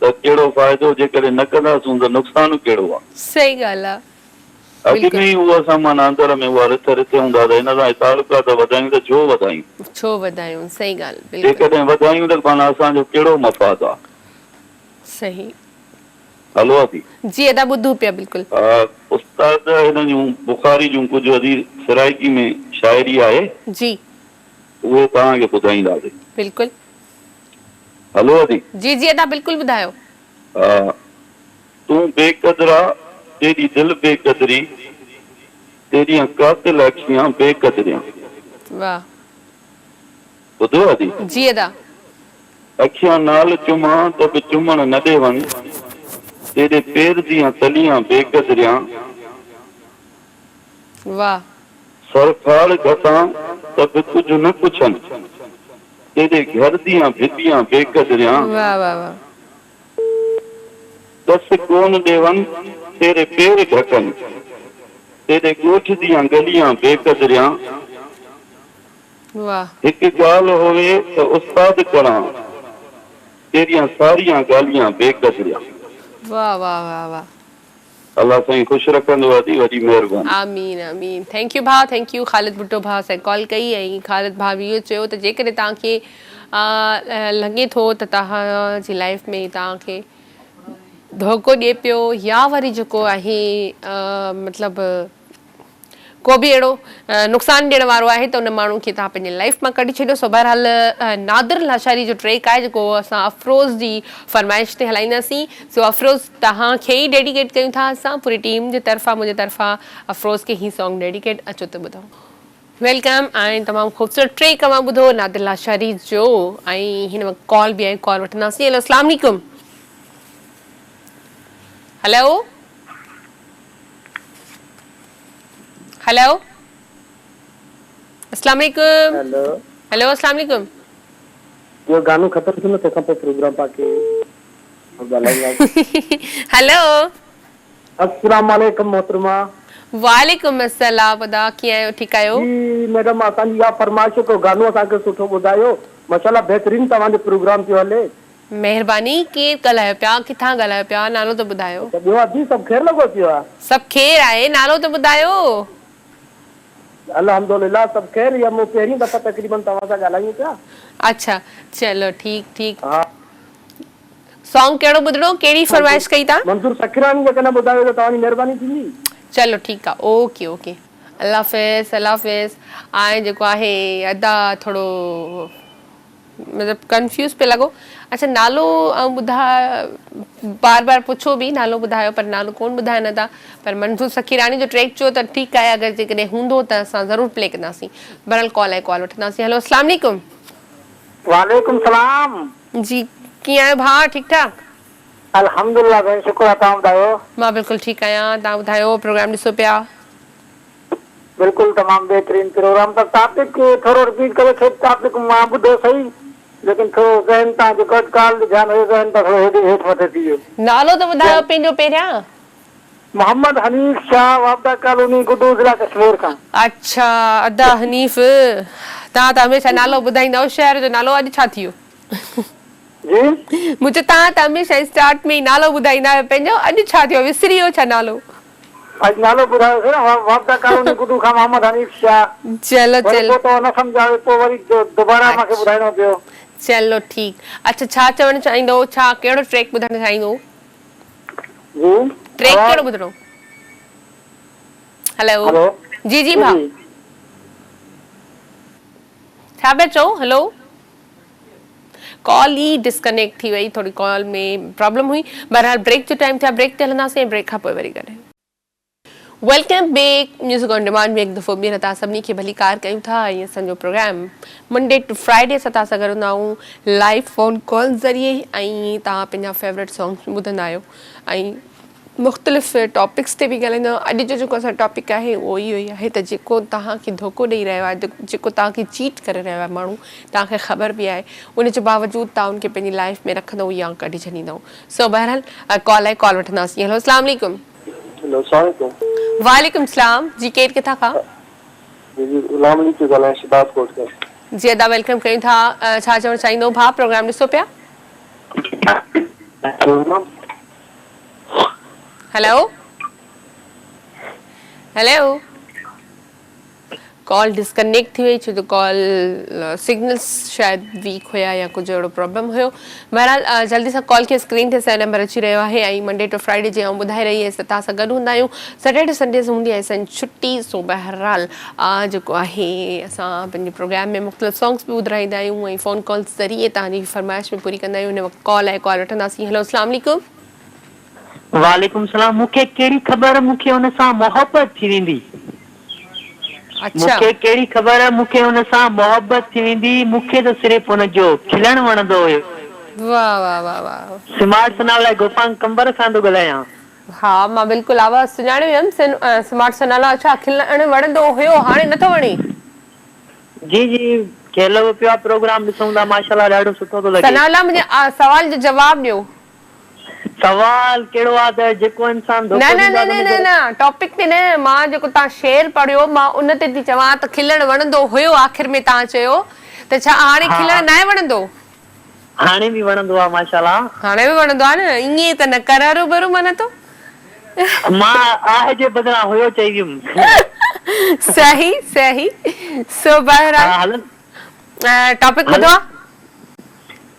ته ڪهڙو فائدو، جيڪڏهن نه ڪنداسون ته نقصان ڪهڙو آ. صحيح ڳالهه آ. اڳ ۾ ئي اهو اسان معنيٰ اندر ۾ اها رٿ رٿيون ٿا ته هن سان تعلقات وڌايون ته ڇو وڌايون؟ ڇو وڌايون صحيح ڳالهه بلڪل. جيڪڏهن وڌايون ته معنيٰ اسان جو ڪهڙو مفاد آ؟ صحيح. هلو ادي. جي ادا ٻڌون پيا بلڪل. استاد هن جون بخاري جون ڪجهه ادي سرائيڪي ۾ شاعري آهي. جي. اهي توهان کي ٻڌائينداسين. بلڪل. هلو ادي. جي جي ادا بلڪل ٻڌايو. ها تون بي قدرا تيڏي دل بي قدري تيڏيان قاتل اکيان بي قدريان. واه. ٻڌو ادي. جي ادا. اکيان نال چمان ته به چمڻ نه ڏيون تيڏي پير ديان تليان بي قدريان. واه. سر ڦاڙ گهسان ته به ڪجهه نه پڇن تيڏي گهر ديان ڀتيان بي قدريان. واه واه واه. ڏس ڪون ڏيون تيري پير ڍڪن تيڏي ڳوٺ ديان ڳليان بي قدريان. واه. هڪ ڳالهه هووي ته استاد ڪران تيريان ساريان ڳالهيان بي قدريان. واه واه واه واه. الله سائين خوش رکندو ادي وڏي مهرباني. آمين آمين thank you ڀاء thank you Khalid Bhutto ڀاء سان ڪال ڪئي ۽ خالد ڀاء به اهو چيو ته جيڪڏهن توهان کي لڳي ٿو ته توهان جي لائف ۾ توهان کي ڌوڪو ڏي پيو يا وري جيڪو آهي مطلب ڪو به اهڙو نقصان ڏيڻ وارو آهي ته ان ماڻهو کي توهان پنهنجي لائيف مان ڪڍي ڇڏيو سو بهرحال نادر لاشاري جو ٽريڪ آهي جيڪو اسان افروز جي فرمائش تي هلائينداسين سو افروز توهان کي ئي ڊيڊيڪيٽ ڪيون ٿا اسان پوري ٽيم جي طرفان منهنجي طرفان افروز کي هي سانگ ڊيڊيڪيٽ اچو ته ٻڌون. Welcome ۽ تمام خوبصورت ٽريڪ اوهان ٻڌو نادر لاشاري جو ۽ هن وقت ڪال به آهي ڪال وٺنداسين هيلو اسلام عليڪم هيلو. هيلو اسلام عليڪم هيلو هيلو اسلام عليڪم اهو گانو ختم ٿيندو تنهن کان پوء پروگرام پاڪي ڳالهائينداسين. هيلو السلام عليڪم محترمه. وعليڪم السلام ادا ڪيئن آهيو ٺيڪ آهيو. جي ميڊم اسان جي اها فرمائش هڪ گانو اسان کي سٺو ٻڌايو ماشاءالله بهترين توهان جو پروگرام پيو هلي. مهرباني ڪير ڳالهايو پيا ڪٿان ڳالهايو پيا نالو ته ٻڌايو. اڇا ٻيو ادي سڀ خير لڳو پيو آ. سڀ خير آهي نالو ته ٻڌايو. الحمدلله سڀ خير هي مون پهرين دفعا تقريبن توهان سان ڳالهايون پيا. اڇا چلو ٺيڪ ٺيڪ. ها. سانگ ڪهڙو ٻڌڻو ڪهڙي فرمائش ڪئي تان. منظور سکراڻي جيڪڏهن ٻڌايو ته توهان جي مهرباني ٿيندي. چلو ٺيڪ آ اوڪي اوڪي الله حافظ الله حافظ ۽ جيڪو آهي ادا ٿورو مطلب ڪنفيوز پئي لڳو اڇا نالو آئون ٻڌا بار بار پڇو به نالو ٻڌايو پر نالو ڪون ٻڌائن ادا پر منظور سخيراڻي جو ٽريڪ چيو ته ٺيڪ آهي اگر جيڪڏهن هوندو ته اسان ضرور پلي ڪنداسين بهرحال ڪال آهي ڪال وٺنداسين هلو اسلام عليڪم. وعليڪم سلام. جي ڪيئن آهيو ڀاء ٺيڪ ٺاڪ. الحمدلله ڀيڻ شڪر آ توهان ٻڌايو. مان بلڪل ٺيڪ آهيان توهان ٻڌايو پروگرام ڏسو پيا. بلڪل تمام بهترين پروگرام پر ٽاپڪ ٿورو رپيٽ ڪريو ڇو ٽاپڪ مان ٻڌو سهي ليڪن ٿورو ذهن تان جيڪو اڄ ڪال تي ڌيان هيو ذهن تان ٿورو هيڏي هيٺ مٿي ٿي ويو. نالو ته ٻڌايو پنهنجو پهريان. محمد حنيف شاهه واپڊا ڪالوني گڊو ضلع ڪشمور کان. اڇا ادا حنيف توهان ته هميشه نالو ٻڌائيندا آهيو شهر جو نالو اڄ ڇا ٿي ويو. جي. مون چيو توهان ته هميشه اسٽارٽ ۾ ئي نالو ٻڌائيندا آهيو پنهنجو اڄ ڇا ٿيو وسري ويو ڇا نالو. اڄ نالو ٻڌايوسين نه واپڊا ڪالوني گڊو کان محمد حنيف شاهه. چلو وري چلو. پوء توهان نه سمجهايو پوء وري دوباره مان کي ٻڌائڻو پيو. چلو ٺيڪ اڇا ڇا چوڻ چاهيندو ڇا ڪهڙو ٽريڪ ٻڌڻ چاهيندو. جي ٽريڪ ڪهڙو ٻڌڻو. هلو هلو جي جي ڀاء. ڇا پيا چئو هلو. ڪال ئي ڊسڪنيڪٽ ٿي وئي ٿوري ڪال ۾ پرابلم هئي بهرحال بريڪ جو ٽائيم ٿيو آهي بريڪ تي هلنداسين ۽ بريڪ کان پوء وري گڏ welcome back music on demand ۾ هڪ دفعو ٻيهر توهان سڀني کي ڀليڪار ڪيون ٿا ۽ اسان جو پروگرام منڊي ٽو فرائيڊي اسان توهان سان گڏ هوندا آهيون لائيو فون ڪال ذريعي ۽ توهان پنهنجا فيورٽ سانگس ٻڌندا آهيو ۽ مختلف ٽاپڪس تي به ڳالهائيندا آهيون اڄ جو جيڪو اسان جو ٽاپڪ آهي اهو اهو ئي آهي ته جيڪو توهان کي ڌوڪو ڏئي رهيو آهي جيڪو توهان کي چيٽ ڪري رهيو آهي ماڻهو توهان کي خبر به آهي ان جي باوجود توهان ان کي پنهنجي لائف ۾ رکندو يا ڪڍي ڇڏيندو سو بهرحال ڪال آهي ڪال وٺنداسين هيلو اسلام عليڪم. هيلو اسلام عليڪم. وعليڪم اسلام جي ڪير ڪٿان کان. جي جي غلام علي پيو ڳالهايان شھداد ڪوٽ کان. جي ادا welcome ڪيون ٿا ڇا چوڻ چاهيندو ڀاء پروگرام ڏسو پيا. هيلو هيلو ڪال ڊسڪنيڪٽ ٿي وئي ڇو جو ڪال سگنلز شايد ويڪ هيا يا ڪجهه اهڙو پرابلم هيو بهرحال جلدي سان ڪال کي اسڪرين تي اسان جو نمبر اچي رهيو آهي ۽ منڊي ٽو فرائيڊي جي آئون ٻڌائي رهي هيس ته توهان سان گڏ هوندا آهيون سيٽرڊي سنڊيز هوندي آهي اسان جي ڇٽي سو بهرحال جيڪو آهي اسان پنهنجي پروگرام ۾ مختلف سانگس به ٻڌرائيندا آهيون ۽ فون ڪالز ذريعي توهان جي فرمائش به پوري ڪندا آهيون هن وقت ڪال آهي ڪال وٺنداسين هلو اسلام عليڪم وعليڪم السلام مون کي ڪهڙي خبر مون کي ان سان محبت ٿي ويندي مون کي ڪهڙي خبر مون کي ان سان محبت ٿي ويندي مون کي ته صرف ان جو کلڻ وڻندو هيو. واه واه واه واه. سمارٽ ثناء لاء گوپانگ قمبر کان ٿو ڳالهايان. ها مان بلڪل آواز سڃاڻي ويم سمارٽ ثناء لاء اڇا کلڻ وڻندو هيو هاڻي نٿو وڻي. جي جي کيلو به پيو آ پروگرام ڏسون ٿا ماشاءالله ڏاڍو سٺو ٿو لڳي. ثناء الله منهنجي سوال جو جواب ڏيو. سوال ڪهڙو آ ته جيڪو انسان ڌوڪو نه نه ڏيندو نه آ ته نه ان نه کي نه ٽاپڪ تي نه مان جيڪو توهان شعر پڙهيو مان ان تي ٿي چوان ته کلڻ وڻندو هيو آخر ۾ توهان چيو ته ڇا هاڻي ها کلڻ ناهي وڻندو. هاڻي به وڻندو آ ماشاءالله. هاڻي به وڻندو آ نه ائين ته نه ڪر هروڀرو معنيٰ تو. مان آهه جي بدران هيو چئي ويم. صحيح صحيح سو بهرحال ها هلن ٽاپڪ ٻڌو آ.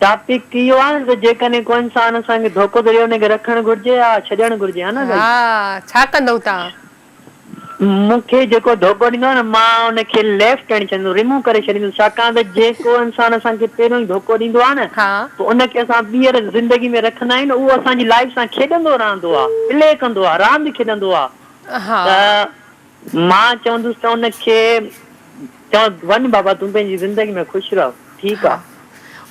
ٽاپڪ اهو آهي نه ته جيڪڏهن ڪو انسان اسان کي ڌوڪو ٿو ڏئي ان کي رکڻ گهرجي يا ڇڏڻ گهرجي ها نه سائين. ها ڇا ڪندؤ توهان. مون کي جيڪو ڌوڪو ڏيندو آهي نه مان ان کي ليفٽ هڻي ڇڏيندس ريموو ڪري ڇڏيندس ڇاڪاڻ ته جيڪو انسان اسان کي پهريون ئي ڌوڪو ڏيندو آهي نه پوء ان کي اسان ٻيهر زندگي ۾ رکندا آهيون نه اهو اسان جي لائيف سان کيڏندو رهندو آهي پلي ڪندو آهي راند کيڏندو آهي ته مان چوندس ته ان کي چوندس وڃ بابا تون پنهنجي زندگي ۾ خوش رهه ٺيڪ آ.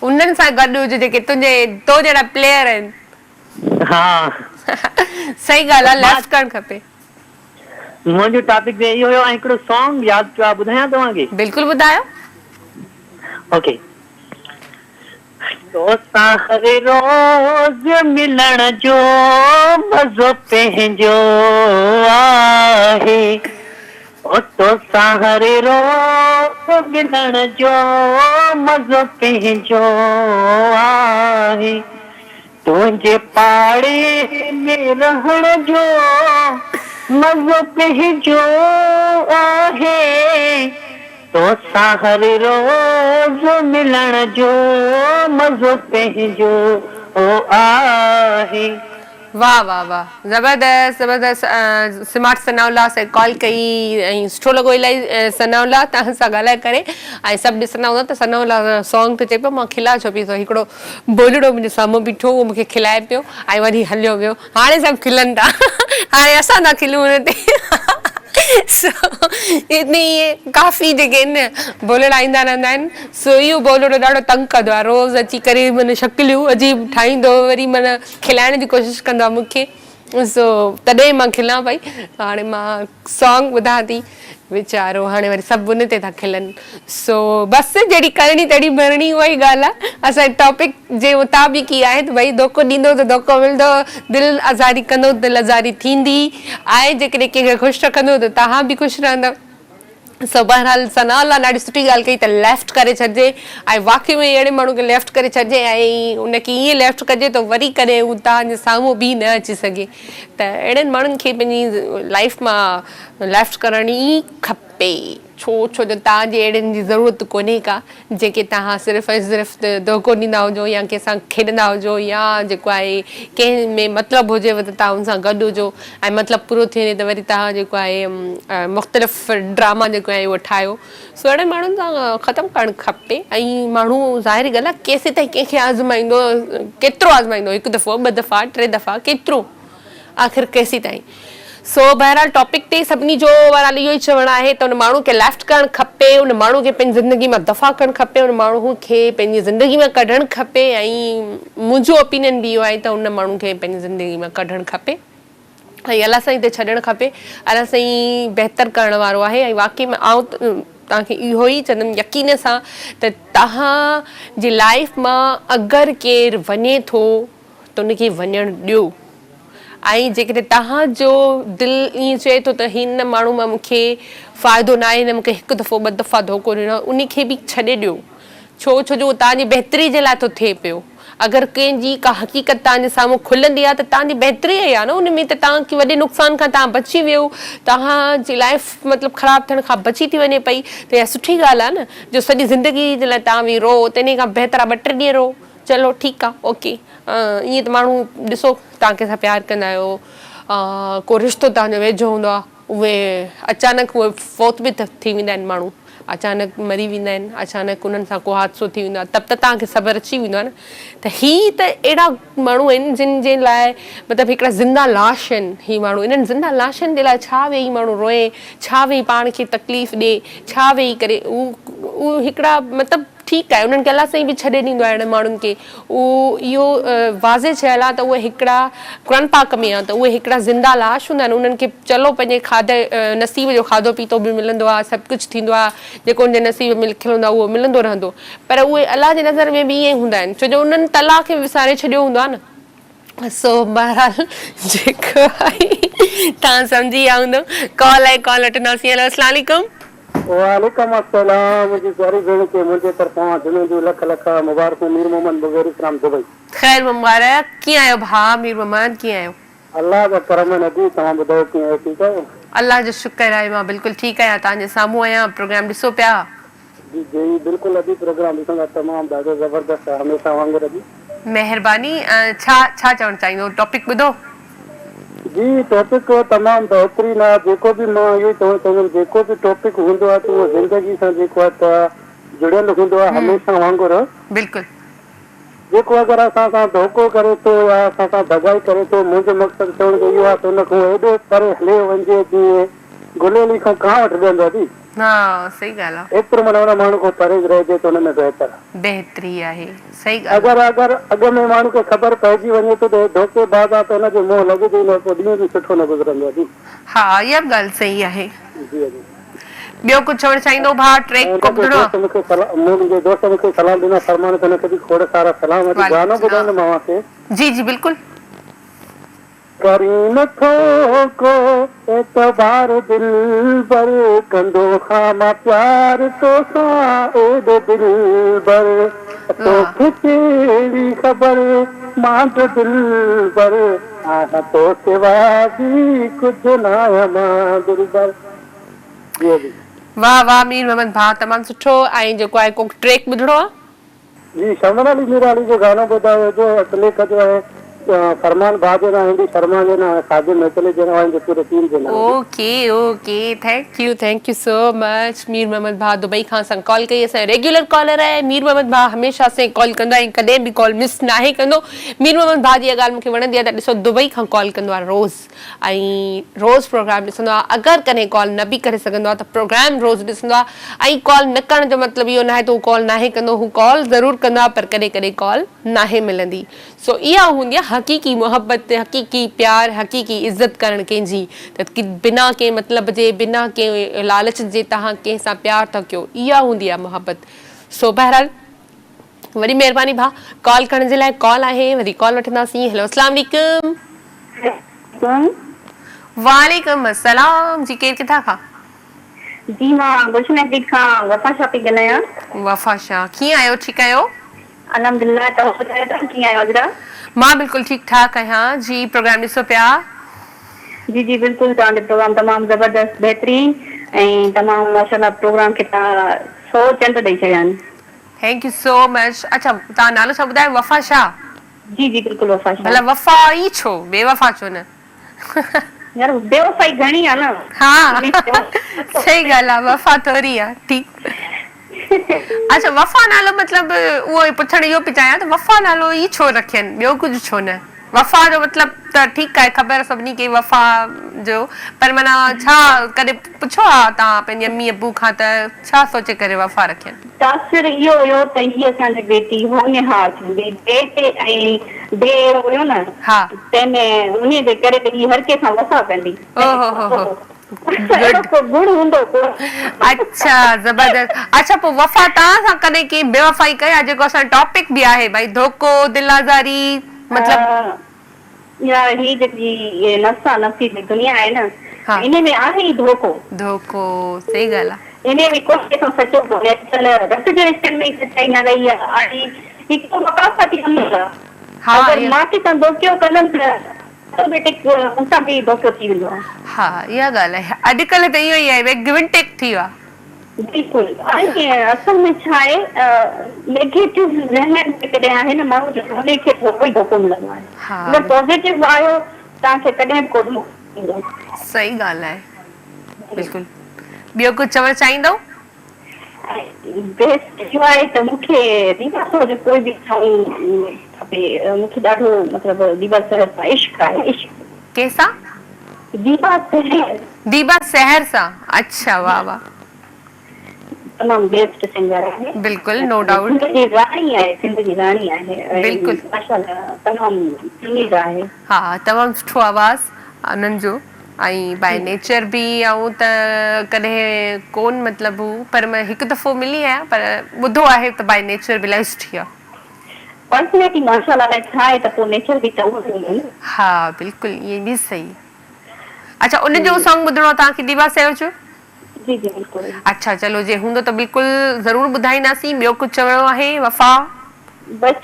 انهن سان گڏ هج جيڪي تنهنجي تو جهڙا پليئر آهن. ها. صحيح ڳالهه آ ليفٽ ڪرڻ کپي. منهنجو ٽاپڪ به اهو هيو ۽ هڪڙو سانگ ياد پيو آ ٻڌايان توهان کي؟ بلڪل ٻڌايو. اوڪي. توسان هر روز ملڻ جو مزو پنهنجو آهي او توسان هر روز ملڻ جو مزو پنهنجو آهي تنهنجي پاڙي ۾ رهڻ جو مزو پنهنجو آهي. توسان هر روز ملڻ جو مزو پنهنجو آهي. واه واه واه زبردست زبردست سمارٽ ثناء الله سان ڪال ڪئي ۽ سٺو لڳو الاهي ثناء الله توهان سان ڳالهائي ڪري ۽ سڀ ڏسندا هوندا ته ثناء الله سانگ ته چئي پيو مان کلان ڇو پئي سو هڪڙو بولڙو منهنجي سامهون بيٺو اهو مونکي کلائي پيو ۽ وري هليو ويو هاڻي سڀ کلن ٿا هاڻي اسان ٿا کلون ان تي سو اتي ائين ڪافي جيڪي آهن نه بولڙا ايندا رهندا آهن سو اهو بولڙو ڏاڍو تنگ ڪندو آهي روز اچي ڪري معنيٰ شڪليون عجيب ٺاهيندو وري معنيٰ کلائڻ جي ڪوشش ڪندو آهي مونکي سو تڏهن مان کلان پئي هاڻي مان سانگ ٻڌان ٿي ويچارو هاڻي وري سڀ ان تي ٿا کلن سو بس جهڙي ڪرڻي تهڙي ڀرڻي اها ئي ڳالهه آهي اسان جي ٽاپڪ جي مطابق ئي آهي ته ڀئي ڌوڪو ڏيندو ته ڌوڪو ملندو دل آزاري ڪندو دل آزاري ٿيندي ۽ جيڪڏهن ڪنهن کي خوش رکندو ته توهان به خوش رهندؤ سو بهرحال ثناء الله ڏاڍي سٺي ڳالهه ڪئي ته ليفٽ ڪري ڇڏجي ۽ واقعي ۾ اهڙي ماڻهو کي ليفٽ ڪري ڇڏجي ۽ ان کي ائين ليفٽ ڪجي ته وري ڪڏهن هو توهان جي سامهون به نه اچي سگهي ته اهڙن ماڻهن کي پنهنجي لائيف مان ليفٽ ڪرڻ ئي کپي ڇو ڇو جو توهان جي اهڙن جي ضرورت ڪونهي ڪا جيڪي توهان صرف ۽ صرف ڌوڪو ڏيندا هجو يا ڪنهن سان کيڏندا هجو يا جيڪو آهي ڪنهن ۾ مطلب هجيو ته توهان ان سان گڏ هجو ۽ مطلب پورو ٿي وڃي ته وري توهان جيڪو آهي مختلف ڊراما جيڪو آهي اهو ٺاهيو سو اهڙن ماڻهن سان ختم ڪرڻ کپي ۽ ماڻهو ظاهري ڳالهه آهي ڪيسيتائين ڪنهن کي آزمائيندو ڪيترو آزمائيندو هڪ دفعو ٻه دفعا ٽي دفعا ڪيترو آخر ڪيسيتائين؟ سو بهرحال ٽاپڪ تي سڀني جو بهرحال اهو ئي چوڻ آهي ته ان ماڻهو کي ليفٽ ڪرڻ کپي، ان ماڻهو کي پنهنجي زندگي مان دفع ڪرڻ کپي، ان ماڻهو کي پنهنجي زندگي مان ڪڍڻ کپي ۽ منهنجو اوپينين به اهو آهي ته ان ماڻهو کي پنهنجي زندگي مان ڪڍڻ کپي ۽ الله سائين تي ڇڏڻ کپي، الله سائين بهتر ڪرڻ وارو آهي ۽ واقعي ۾ آئون توهان کي اهو ئي چوندم يقين سان ته توهان جي لائيف مان اگر ڪير وڃي ٿو ته ان کي وڃڻ ڏيو ۽ جيڪڏهن توهان جو دل ائين چئي ٿو ته هن ماڻهو مان مون کي فائدو ناهي هن مون کي هڪ دفعو ٻه دفعا ڌوڪو ڏنو آهي ان کي به ڇڏي ڏيو ڇو ڇو جو اهو توهان جي بهتري جي لاء ٿو ٿئي پيو. اگر ڪنهن جي ڪا حقيقت توهان جي سامهون کلندي آهي ته توهان جي بهتري ئي آهي نه ان ۾ ته توهان کي وڏي نقصان کان توهان بچي ويو توهان جي لائف مطلب خراب ٿيڻ کان بچي ٿي وڃي پئي ته اها سٺي ڳالهه آهي نه جو سڄي زندگي جي لاء توهان ويهي روئو ته انهي کان بهتر آهي ٻه ٽي ڏينهن روئو چلو ٺيڪ آهي اوڪي ائين ته ماڻهو ڏسو توهان ڪنهن سان پيار ڪندا آهيو ڪو رشتو توهان جو ويجهو هوندو آهي اهي اچانڪ اهي فوت به ٿي ويندا آهن ماڻهو اچانڪ مري ويندا آهن اچانڪ انهن سان ڪو حادثو ٿي ويندو آهي تب ته توهان کي صبر اچي ويندو آهي نه ته هي ته اهڙا ماڻهو آهن جن جي لاء مطلب هڪڙا زنده لاش آهن هي ماڻهو انهن زنده لاشن جي لاء ڇا ويهي ماڻهو روئي ڇا ويهي پاڻ کي تڪليف ڏي ڇا ويهي ڪري هو هڪڙا مطلب ٺيڪ آهي انهن کي الله سائين به ڇڏي ڏيندو آهي اهڙن ماڻهن کي اهو اهو واضح چيل آهي ته اهي هڪڙا قرآن پاڪ ۾ آهي ته اهي هڪڙا زنده لاش هوندا آهن انهن کي چلو پنهنجي کاڌي نصيب جو کاڌو پيتو به ملندو آهي سڀ ڪجهه ٿيندو آهي جيڪو ان جي نصيب ۾ لکيل هوندو آهي اهو ملندو رهندو پر اهي الله جي نظر ۾ به ائين ئي هوندا آهن ڇو جو انهن ته الله کي وساري ڇڏيو هوندو آهي نه سو بهرحال جيڪو آهي توهان سمجهي ويا هوندو ڪال آهي ڪال وٺنداسين هيلو اسلام عليڪم. وعليڪم السلام منهنجي پياري ڀيڻ کي منهنجي طرفان جمعي جون لک لک مبارڪون مير محمد مغيري فرام دبئي. خير مبارڪ ڪيئن آهيو ڀاء مير محمد ڪيئن آهيو. الله جا ڪرم آهن ادي توهان ٻڌايو ڪيئن آهيو ٺيڪ آهيو. الله جو شڪر آهي مان بلڪل ٺيڪ آهيان توهان جي سامهون آهيان پروگرام ڏسو پيا. جي جي بلڪل ادي پروگرام ڏسون ٿا تمام ڏاڍو زبردست آهي هميشه وانگر ادي. مهرباني ڇا ڇا چوڻ چاهيندو ٽاپڪ ٻڌو. جي ٽاپڪ تمام بهترين آهي جيڪو به مان اهو ئي چوڻ چاهيندم جيڪو به ٽاپڪ هوندو آهي ته اهو زندگي سان جيڪو آهي ته جڙيل هوندو آهي هميشه وانگر. بلڪل. جيڪو اگر اسان سان ڌوڪو ڪري ٿو يا اسان سان دغائي ڪري ٿو منهنجو مقصد چوڻ جو اهو آهي ته ان کان ايڏو پري هليو وڃجي جيئن گليلي کان ڪانء ڊڄندو آهي جي. ها صحيح ڳالهه آ. ايترو معنيٰ ان ماڻهو کان پري رهجي ته ان ۾ بهتر آ. بهتري آهي صحيح ڳالهه آ. اگر اگر اڳ ۾ ماڻهو کي خبر پئجي وڃي ٿو ته هي ڌوڪي باز آ ته ان جي منهن لڳجي ئي نه پوء ڏينهن به سٺو نه گذرندو آ جي. ها اها به ڳالهه صحيح آهي. جي جي. ٻيو ڪجهه چوڻ چاهيندو ڀاء ٽريڪ ۽ ڪو ان جي ٻڌڻو آ. دوست مون کي سلام منهنجي دوست مون کي سلام ڏنو فرمانو ته ان کي به کوڙ سارا سلام اڄ وعليڪم گانو السلام. ٻڌائيندم اوهان کي. جي جي بلڪل. ڪرين ٿو ڪو اعتبار دلبر ڪندو هان مان پيار توسان ايڏو دلبر توکي ڪهڙي خبر مان جو دلبر آهيان تو سوا ٻي ڪجهه ناهيان مان دلبر جي جي. واه واه مير محمد ڀاء تمام سٺو ۽ جيڪو آهي ڪو ٽريڪ ٻڌڻو آ. جي شمن علي ميرالي جو گانو ٻڌايو جو اصلي جو ۽ فرمان ڀاء جي نانء هندي شرما جي نانء ۽ خادم ميتلي جي نانء ۽ جي پوري ٽيم جي نانء. Okay okay thank you thank you so much Mir Muhammad ڀاء دبئي کان اسان ڪال ڪئي اسان جو ريگيولر ڪالر آهي مير محمد ڀاء هميشه اسان کي ڪال ڪندو آهي ۽ ڪڏهن به ڪال مس ناهي ڪندو مير محمد ڀاء جي اها ڳالهه مون کي وڻندي آهي ته ڏسو دبئي کان ڪال ڪندو آهي روز ۽ روز پروگرام ڏسندو آهي اگر ڪڏهن ڪال نه به ڪري سگهندو آهي ته پروگرام روز ڏسندو آهي ۽ ڪال نه ڪرڻ جو مطلب اهو ناهي ته هو ڪال ناهي ڪندو هو ڪال ضرور ڪندو آهي پر ڪڏهن ڪڏهن ڪال ناهي ملندي سو اها هوندي آهي حقيقي محبت حقيقي پيار حقيقي عزت ڪرڻ ڪنهن جي ته بنا ڪنهن مطلب جي بنا ڪنهن لالچ جي توهان ڪنهن سان پيار ٿا ڪيو اها هوندي آهي محبت سو بهرحال وڏي مهرباني ڀاء ڪال ڪرڻ جي لاء ڪال آهي وري ڪال وٺنداسين هيلو اسلام عليڪم. وعليڪم السلام جي ڪير ڪٿان کان. جي مان گلشن حديد کان وفا شاھ پئي ڳالهايان. وفا شاھ ڪيئن آهيو ٺيڪ آهيو. الحمدلله توهان ٻڌايو توهان ڪيئن آهيو عذرا. مان بلڪل ٺيڪ ٺاڪ آهيان جي پروگرام ڏسو پيا. جي جي بلڪل توهان جو پروگرام تمام زبردست بهترين ۽ تمام ماشاءالله پروگرام کي توهان سو چنڊ ڏئي ڇڏيا آهن. Thank you سو مچ اڇا توهان نالو ڇا ٻڌايو وفا شاھ. جي جي بلڪل وفا شاھ. ڀلا وفا ئي ڇو بي وفا ڇو نه. يار بي وفائي گهڻي آ نه. ها صحيح ڳالهه آ وفا ٿوري آ ٺيڪ اڇا وفا نالو مطلب اهو پڇڻ اهو پئي چاهيان ته وفا نالو ئي ڇو رکين ٻيو ڪجهه ڇو نه. وفا جو مطلب ته ٺيڪ آهي خبر سڀني کي وفا جو پر معنيٰ ڇا ڪڏهن پڇيو آ توهان پنهنجي امي ابو کان ته ڇا سوچي ڪري وفا رکين؟ تاثر اهو هيو ته هي اسان جي بيٽي هونهار ٿيندي ڊي تي ۽ ڊي اهڙو هيو نه ها. تنهن ۾ انهي جي ڪري ته هي هر ڪنهن سان وفا ڪندي. اوهوهوهو اهڙو ڪو گڻ هوندو ڪو. اڇا زبردست اڇا پوء وفا توهان سان ڪڏهن ڪنهن بيوفائي ڪئي آ جيڪو اسان جو ٽاپڪ به آهي ڀائي ڌوڪو دل آزاري مطلب. يار هي جيڪي نفسا نفسي جي دنيا آهي نه ها. انهي ۾ آهي ئي ڌوڪو. ڌوڪو صحيح ڳالهه آ. انهيء ۾ ڪو ڪنهن سان سچو ڪونهي. اڄڪلهه رت جي رشتن ۾ ئي سچائي نه رهي آهي ۽ هڪڙو مقاصدي عمل آهي. ها اگر اها. مان ڪنهن سان ڌوڪيو ڪندم ته آٽوميٽڪ مون سان به ڌوڪيو ٿي ويندو آهي. ها اها ڳالهه آهي. اڄڪلهه ته اهو ئي آهي ڀئي گو اينڊ ٽيڪ ٿي ويو آهي. بلڪل ۽ اصل ۾ ڇا آهي نيگيٽو ذهن جيڪڏهن آهي نه ماڻهو جو ته ان کي ڌوڪو ئي ڌوڪو ملندو آهي. ها اگر پازيٽو آهيو توهان کي ڪڏهن به ڪو ڌوڪو نه ٿيندو. صحيح ڳالهه آهي. بلڪل ٻيو ڪجهه چوڻ چاهيندؤ؟ بيس اهو آهي ته مون کي ديپا سر جو ڪوئي به سانگ کپي مون کي ڏاڍو مطلب ديپا سر سان عشق آهي عشق. ڪنهن سان؟ ديپا سحر. ديبا سحر سان اڇا واه واه. تمام بيسٽ سنگر آهي. بلڪل نو ڊائوٽ. سنڌ جي راڻي آهي سنڌ جي راڻي آهي بلڪل. ماشاءالله تمام سنگيت آهي. ها تمام سٺو آواز انهن جو ۽ بائي نيچر به آئون ته ڪڏهن ڪون مطلب هو پر مان هڪ دفعو ملي آهيان پر ٻڌو آهي ته بائي نيچر به الاهي سٺي آ. پرسنلٽي ماشاءالله الائي ڇا آهي ته پوء نيچر به ته اهو ئي هوندو نه. ها بلڪل ائين به صحيح اڇا ان جو سانگ ٻڌڻو آ توهان کي ديبا سيو جو. جي جي بلڪل. اڇا چلو جي هوندو ته بلڪل ضرور ٻڌائينداسين ٻيو ڪجهه چوڻو آهي وفا. بس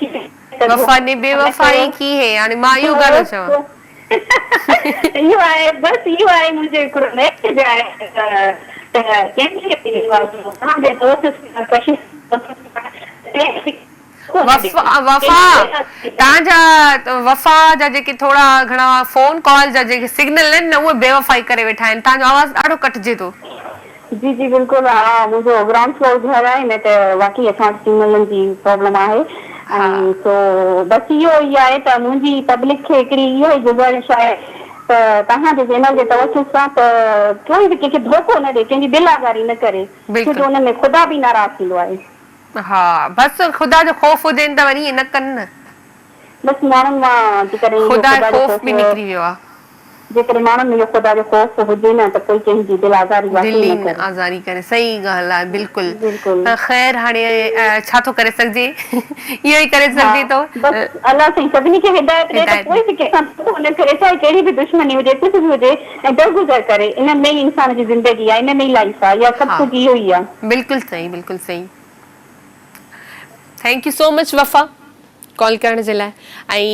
وفا ني بي وفائي ڪي هي هاڻي مان اهو گانو چوان. اهو آهي بس اهو آهي منهنجو هڪڙو ميسيج آهي ته ڪنهن کي به توهان جي دوست سان ڪشش دوست وفا وفا توهان جا وفا جا جيڪي ٿورا گهڻا فون ڪال جا جيڪي سگنل آهن نه اهي بيوفائي ڪري ويٺا آهن توهان جو آواز ڏاڍو ڪٽجي ٿو. جي جي بلڪل ها منهنجو گرائونڊ فلور گهر آهي نه ته واقعي اسان وٽ سگنلن جي پرابلم آهي ۽ سو بس اهو ئي آهي ته منهنجي پبلڪ کي هڪڙي اها ئي گذارش آهي ته توهان جي چينل جي توسط سان ته ڪوئي به ڪنهن کي ڌوڪو نه ڏي ڪنهن جي دل آزاري نه ڪري ڇو جو ان ۾ خدا به ناراض ٿيندو آهي. ها بس خدا جو خوف هجين ته وري ائين نه ڪن نه. بس ماڻهن مان جيڪڏهن اهو خدا خدا جو خوف خوف به نڪري ويو آ. جيڪڏهن ماڻهن ۾ اهو خدا جو خوف هجي نه ته ڪوئي ڪنهن جي دل آزاري دل واقعي ئي نه نه ڪري. آزاري ڪري صحيح ڳالهه آهي بلڪل بلڪل. پر خير هاڻي ڇا ٿو ڪري سگهجي اهو ئي ڪري ها سگهجي ٿو. بس الله سائين سڀني کي هدايت ڏي ته هدايت ڪوئي به ڪنهن سان ڌوڪو نه ڪري چاهي ڪهڙي به دشمني هجي ڪجهه به هجي ۽ درگذر ڪري ان ۾ ئي انسان جي زندگي آهي ان ۾ ئي لائيف آهي اها سڀ ها ڪجهه اهو ئي آهي. بلڪل صحيح بلڪل صحيح. Thank you so much Wafa call ڪرڻ جي لاء ۽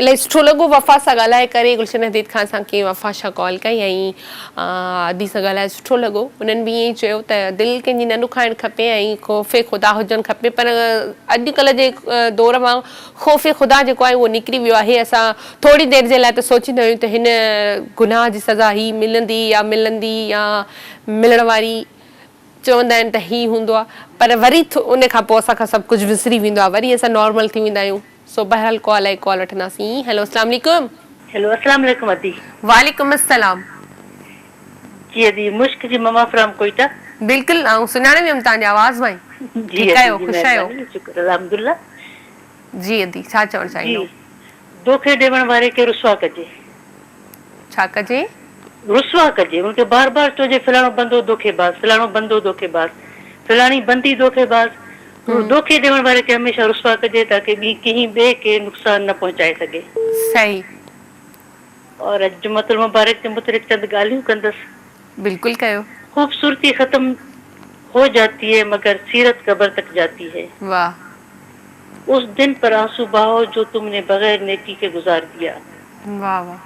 الاهي سٺو لڳو وفا سان ڳالهائي ڪري گلشن حديد کان اسان کي وفا شاھ ڪال ڪئي ۽ ادي سان ڳالهائي سٺو لڳو انهن به ائين چيو ته دل ڪنهن جي نه ڏکائڻ کپي ۽ خوف خدا هجڻ کپي پر اڄڪلهه جي دور مان خوف خدا جيڪو آهي اهو نڪري ويو آهي اسان ٿوري دير جي لاء ته سوچيندا آهيون ته هن گناهه جي سزا هي ملندي يا ملندي يا ملڻ واري چوندا آهن ته هي هوندو آهي پر وري ان کان پوء اسان کان سڀ ڪجهه وسري ويندو آهي وري اسان نارمل ٿي ويندا آهيون سو بهرحال ڪال آئي ڪال وٺنداسين هيلو اسلام عليڪم. هيلو اسلام عليڪم ادي. وعليڪم السلام. جي ادي مشڪ جي مما فرام ڪوئيٽا. بلڪل آئون سڃاڻي ويم توهان جي آواز مان ئي جي ٺيڪ ادي آهيو جي خوش آهيو. مهرباني شڪر الحمدالله. جي ادي ڇا چوڻ جي چاهيندو. دوکي ڏيوڻ واري کي رسوا ڪجي. ڇا ڪجي؟ رسوا ڪجي، ان کي بار بار چئجي فلاڻو بندو دوکي باز، فلاڻو بندو دوکي باز، فلاڻي بندي دوکي باز. دوکي ڏيوڻ واري کي هميشه رسوا ڪجي تاڪه ٻي ڪنهن ٻئي کي نقصان نه پهچائي سگهي. صحيح. اور اڄ جمعة المبارڪ جي متعلق چند ڳالهيون ڪندس. بلڪل ڪيو. خوبصورتي ختم هو جاتي هي مگر سيرت قبر تڪ جاتي هي. واه. اس دن پر آنسو بهاؤ جو تم ني بغير نيڪي ڪي گذار ديا. واه واه.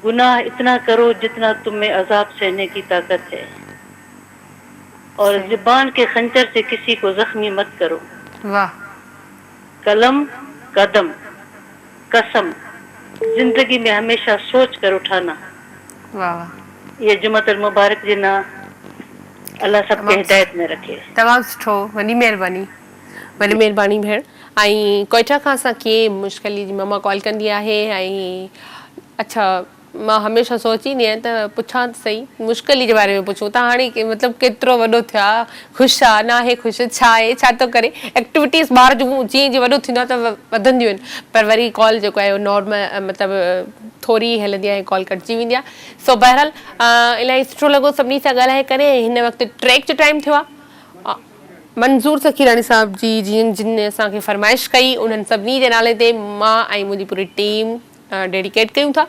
گناھ اتنا ڪرو جتنا تم ۾ عذاب سهني ڪي طاقت هي اور زبان ڪي خنجر سي ڪسي ڪو زخمي مت ڪرو. واه. قلم، قدم، قسم، زندگي ۾ هميشه سوچ ڪر اٺانا. واه واه. اهي جمعة المبارڪ جي نا الله سڀ کي هدايت ۾ رکي. تمام سٺو وڏي مهرباني. وڏي مهرباني ڀيڻ ۽ ڪوئٽا کان اسان کي مشڪ علي جي ماما ڪال ڪندي آهي ۽ اڇا مان هميشه سوچيندي آهيان ته پڇان ته سهي مشڪ علي جي باري ۾ پڇون ته هاڻي مطلب ڪيترو وڏو ٿيو آهي خوش آهي ناهي خوش ڇا آهي ڇا ٿو ڪري ايڪٽيوٽيز ٻار جون جيئن جيئن وڏو ٿيندو آهي ته وڌنديون آهن پر وري ڪال جيڪو آهي نارمل مطلب ٿوري ئي هلندي آهي ڪال ڪٽجي ويندي آهي سو بهرحال الاهي سٺو لڳو سڀني سان ڳالهائي ڪري ۽ هن وقت ٽريڪ جو ٽائيم ٿيو آهي منظور سخيراڻي صاحب جي جن جن اسان کي فرمائش ڪئي انهن سڀني جي نالي تي مان ۽ منهنجي پوري ٽيم ڊيڊيڪيٽ ڪيون ٿا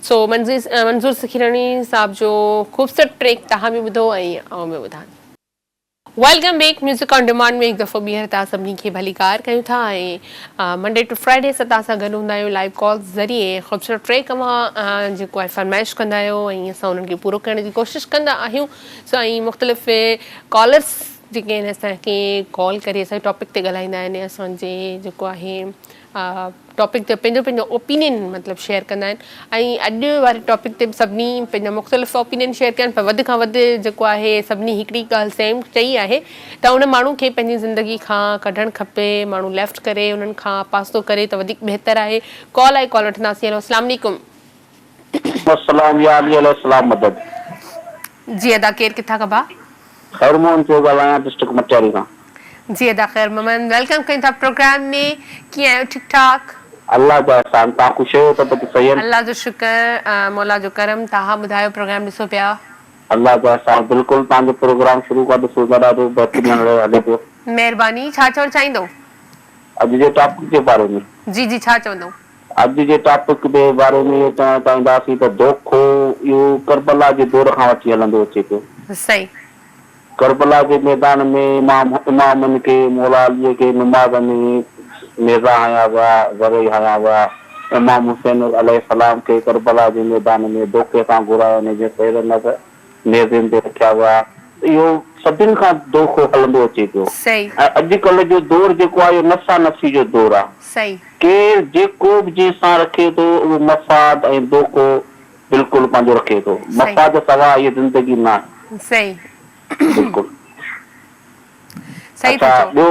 سو منظور سخيراڻي صاحب جو خوبصورت ٽريڪ توهان به ٻڌو ۽ آئون به ٻڌان ٿي. Welcome back music on demand ۾ هڪ دفعو ٻيهر توهان سڀني کي ڀليڪار ڪيون ٿا ۽ منڊي ٽو فرائيڊي اسان توهان سان گڏ هوندا آهيون لائيو ڪالز ذريعي خوبصورت ٽريڪ اوهان جيڪو آهي فرمائش ڪندا آهيو ۽ اسان انهن کي پورو ڪرڻ جي ڪوشش ڪندا آهيون سو ۽ مختلف ڪالرس جيڪي آهن اسان کي ڪال ڪري اسان جي ٽاپڪ تي ڳالهائيندا آهن اسان جي جيڪو آهي ٽاپڪ تي پنهنجو پنهنجو اوپينين مطلب شيئر ڪندا آهن ۽ اڄ واري ٽاپڪ تي به سڀني پنهنجا مختلف اوپينين شيئر ڪيا آهن پر وڌ کان وڌ جيڪو آهي سڀني هڪڙي ڳالهه سيم چئي آهي ته ان ماڻهو کي پنهنجي زندگي کان ڪڍڻ کپي ماڻهو ليفٽ ڪري انهن کان پاسو ڪري ته وڌيڪ بهتر آهي ڪال آئي ڪال وٺنداسين هيلو اسلام عليڪم. السلام يا علي عليه السلام مدد. جي ادا ڪير ڪٿان کان ڀا. خير محمد پيو ڳالهايان ڊسٽرڪٽ مٽياري کان. جي ادا خير محمد welcome ڪيون ٿا پروگرام ۾ ڪيئن آهيو ٺيڪ ٺاڪ. الله جا احسان توهان خوش آهيو طبعيت صحيح آهن. الله جو شڪر مولا جو ڪرم توهان ٻڌايو پروگرام ڏسو پيا. الله جا احسان بلڪل توهان جو پروگرام شروع کان ڏسون ٿا ڏاڍو بهترين هلي پيو. مهرباني ڇا چوڻ چاهيندو. اڄ جي ٽاپڪ جي باري ۾. جي جي ڇا چوندو. اڄ جي ٽاپڪ جي باري ۾ اهو چوڻ چاهينداسين ته دوکو اهو ڪربلا جي دور کان وٺي هلندو اچي پيو. صحيح. ڪربلا جي ميدان ۾ امام امامن کي مولا علي کي نماز ۾ نيزا هنيا ويا، ذري هنيا ويا. امام حسين عليه السلام کي ڪربلا جي ميدان ۾ دوکي سان گهرائي ان جي سير نيزن تي رکيا ويا. اهو صدين کان دوکو هلندو اچي پيو صحيح. ۽ اڄڪلهه جو دور جيڪو آهي اهو نفسا نفسي جو دور آهي. صحيح. ڪير جيڪو به جنهن سان رکي ٿو اهو مفاد ۽ دوکو بلڪل پنهنجو رکي ٿو. صحيح. مفاد سوا هيء زندگي ناهي. صحيح. بلڪل. صحيح ٿا اڇا چئو. ٻيو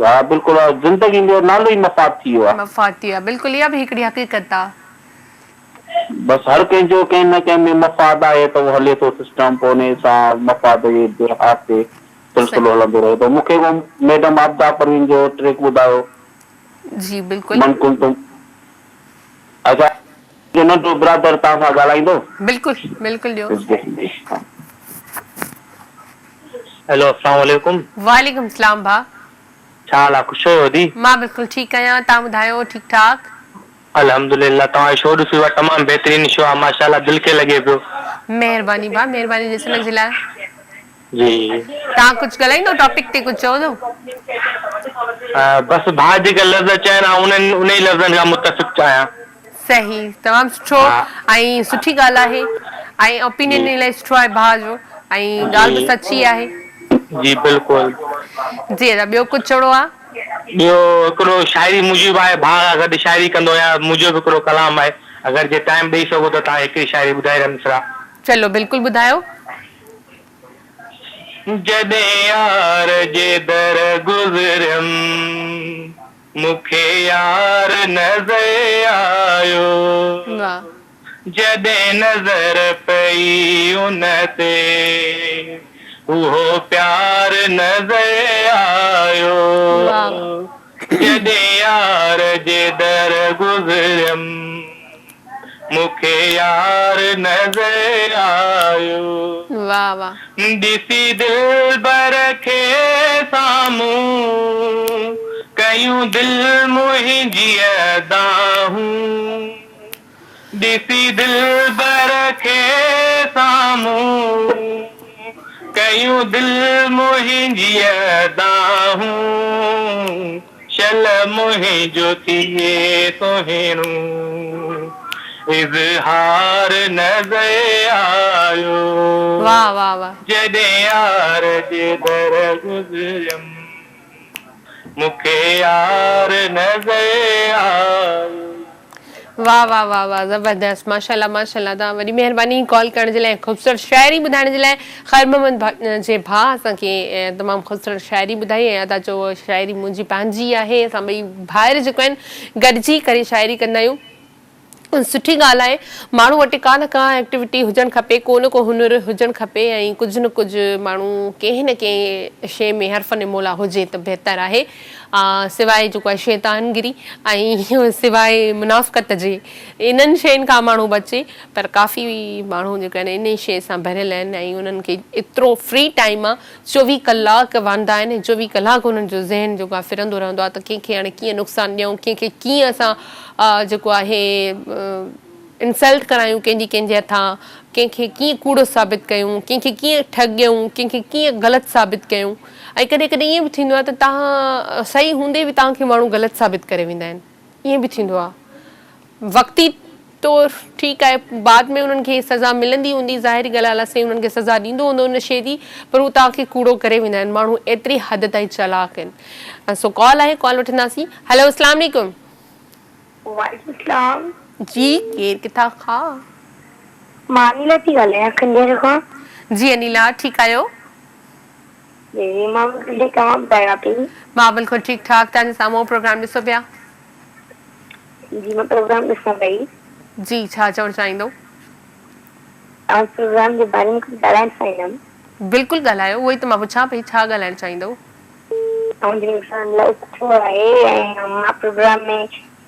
ها بلڪل زندگي جو نالو ئي مفاد ٿي ويو آهي. مفاد ٿي ويو آهي بلڪل اها به هڪڙي حقيقت آهي. بس هر ڪنهن جو ڪنهن نه ڪنهن ۾ مفاد آهي ته اهو هلي ٿو سسٽم پوء انهي سان مفاد جي بيهاف تي سلسلو هلندو رهي ٿو. مون کي اهو ميڊم عابده پروين جو ٽريڪ ٻڌايو. جي بلڪل. من ڪنتم اڇا منهنجو ننڍو برادر توهان سان ڳالهائيندو. بلڪل بلڪل ڏيوس. جي جي ها. هيلو اسلام عليڪم. وعليڪم السلام ڀاء. ڇا حال آ خوش آهيو ادي. مان بلڪل ٺيڪ آهيان توهان ٻڌايو ٺيڪ ٺاڪ. الحمدلله توهان جو شو ڏسي ويو آ تمام بهترين شو آ ماشاءالله دل کي لڳي پيو. مهرباني ڀاء مهرباني ڏسڻ جي لاء. جي. توهان ڪجهه ڳالهائيندو ٽاپڪ تي ڪجهه چوندو. بس ڀاء جيڪا لفظ چيا آهن آئون انهن انهي لفظن کان متفق آهيان. صحيح تمام سٺو ۽ سٺي ڳالهه آهي ۽ اوپينين الائي سٺو آهي ڀاء جو ۽ ڳالهه به سچي آهي. جي بلڪل. جي ادا ٻيو ڪجهه چوڻو آ. ٻيو هڪڙو شاعري منهنجي به آهي ڀاء سان گڏ شاعري ڪندو آهيان منهنجو به هڪڙو ڪلام آهي اگر جي ٽائيم ڏئي سگهو ته توهان هڪڙي شاعري ٻڌائي رهن مصرع. چلو بلڪل ٻڌايو. جڏهن يار جي در گذريم مون کي يار نظر آيو. واھ. جڏهن نظر پئي ان تي اهو پيار نظر آيو. جڏهن يار جي در گذريم مون کي يار نظر آيو. واھ واھ. ڏسي دلبر کي سامهون ڪيون دل منهنجيء دانهون. ڏسي دلبر کي سامهون ڪيون دل منهنجيء دانهون شل منهنجو ٿئي سهڻو اظهار نظر آيو واه واه واه. جڏهن يار جي در گذريم مون کي يار نظر آيو. واه واه واه واه زبردست ماشاءالله ماشاءالله توهان وڏي مهرباني ڪال ڪرڻ جي لاء ۽ خوبصورت شاعري ٻڌائڻ جي لاء خير محمد جي ڀاء اسان کي تمام خوبصورت شاعري ٻڌائي ۽ ادا چئو شاعري منهنجي پنهنجي آهي اسان ٻئي ڀائر جيڪو آهن گڏجي ڪري شاعري ڪندا آهيون سٺي ڳالهه آهي ماڻهو وٽ ڪا نه ڪا ايڪٽيوٽي هجڻ کپي ڪو نه ڪو هنر هجڻ کپي ۽ ڪجهه نه ڪجهه ماڻهو ڪنهن نه ڪنهن شيء ۾ حرف نمولا هجي ته بهتر آهي سواء جيڪو آهي شيطان گري ۽ سواء منافقت جي انهن شين کان ماڻهو بچي پر ڪافي ماڻهو جيڪو آهن انهي شيء سان ڀريل آهن ۽ انهن کي ايترو فري ٽائيم آهي چوويهه ڪلاڪ واندا آهن ۽ چوويهه ڪلاڪ انهن جو ذهن جيڪو آهي ڦرندو رهندو آهي ته ڪنهن کي هاڻي ڪيئن نقصان ڏيون ڪنهن کي ڪيئن اسان جيڪو آهي انسلٽ ڪرايون ڪنهن جي ڪنهن جي هٿان، ڪنهن کي ڪيئن ڪوڙو ثابت ڪيون، ڪنهن کي ڪيئن ٺڳيون، ڪنهن کي ڪيئن غلط ثابت ڪيون ۽ ڪڏهن ڪڏهن ائين به ٿيندو آهي ته توهان صحيح هوندي به توهان کي ماڻهو غلط ثابت ڪري ويندا آهن ائين به ٿيندو آهي وقتي طور ٺيڪ آهي بعد ۾ انهن کي سزا ملندي هوندي ظاهري ڳالهه آهي الله سائين انهن کي سزا ڏيندو هوندو ان شيء جي پر هو توهان کي ڪوڙو ڪري ويندا آهن ماڻهو ايتري حد تائين چالاڪ آهن سو ڪال آهي ڪال وٺنداسين هلو اسلام عليڪم. وعليڪم السلام. جي ڪير ڪٿان کان. مان انيلا ٿي ڳالهايان کنجر کان. جي انيلا ٺيڪ آهيو. جي جي مان بلڪل ٺيڪ توهان ٻڌايو آپي. مان بلڪل ٺيڪ ٺاڪ توهان جي سامهون پروگرام ڏسو پيا. جي مان پروگرام ڏسان پئي. جي ڇا چوڻ چاهيندو. آئون پروگرام جي باري ۾ ڪجهه ڳالهائڻ چاهيندم. بلڪل ڳالهايو اهو ئي ته مان پڇان پئي ڇا ڳالهائڻ چاهيندو. اوهان جو پروگرام الاهي سٺو آهي ۽ مان پروگرام ۾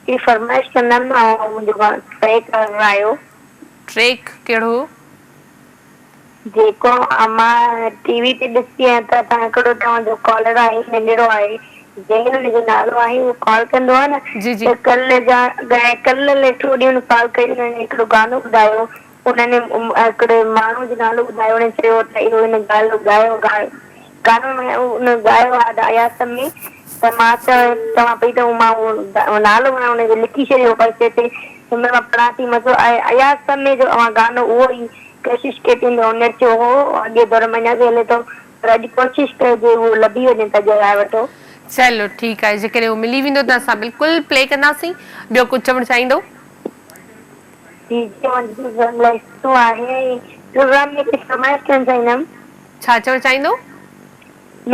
هڪڙي فرمائش ڪندم ۽ منهنجو ٽريڪ هلايو. ٽريڪ ڪهڙو؟ جيڪو مان ٽي وي تي ڏسي آهيان ته توهان هڪڙو توهان جو ڪالر آهي ننڍڙو آهي جنهن هن جو نالو آهي اهو ڪال ڪندو آهي نه جي جي ته ڪلهه جا ڪلهه الائي ٽيون ڏينهن هن ڪال ڪئي هن هڪڙو گانو ٻڌايو انهن هڪڙي ماڻهوء جو نالو ٻڌايو. انهن چيو ته اهو هن ڳالهه ڳايو گانو ۾ ان ڳايو آهي اياز سمي ته مان چوان پئي ته مان اهو نالو مان ان جو لکي ڇڏيو پرچي تي هن مهل مان پڙهان ٿي مان چيو اياز سمي جو اوهان گانو اهو ئي ڪشش ڪي تنهنجو هنر ٿيو هو اڳي دور ۾ اڃا به هلي ٿو پر اڄ ڪوشش ڪيو جي اهو لڀي وڃي ته اڄ ڳائي وٺو. چلو ٺيڪ آهي جيڪڏهن اهو ملي ويندو ته اسان بلڪل پلي ڪنداسين ٻيو ڪجهه چوڻ چاهيندو. جي جي اوهان جو پروگرام الاهي سٺو آهي ۽ پروگرام ۾ ڪجهه فرمائش ڪرڻ چاهيندم. ڇا چوڻ چاهيندو؟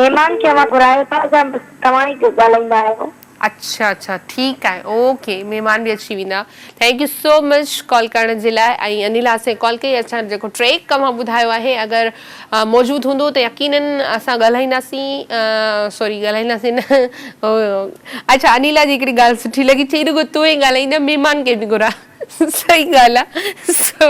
مهمان کي اوهان گهرايو ٿا يا بس توهان ئي ڳالهائيندا آهيو؟ اڇا اڇا ٺيڪ آهي اوڪي مهمان به اچي ويندا thank you so much call ڪرڻ جي لاء ۽ انيلا سين ڪال ڪئي اڇا جيڪو ٽريڪ اوهان ٻڌايو آهي اگر موجود هوندو ته يقينن اسان ڳالهائينداسين سوري ڳالهائينداسين نه اڇا انيلا جي هڪڙي ڳالهه سٺي لڳي چئي رڳو تون ئي ڳالهائيندين مهمان کي به گهراء صحيح ڳالهه آ سو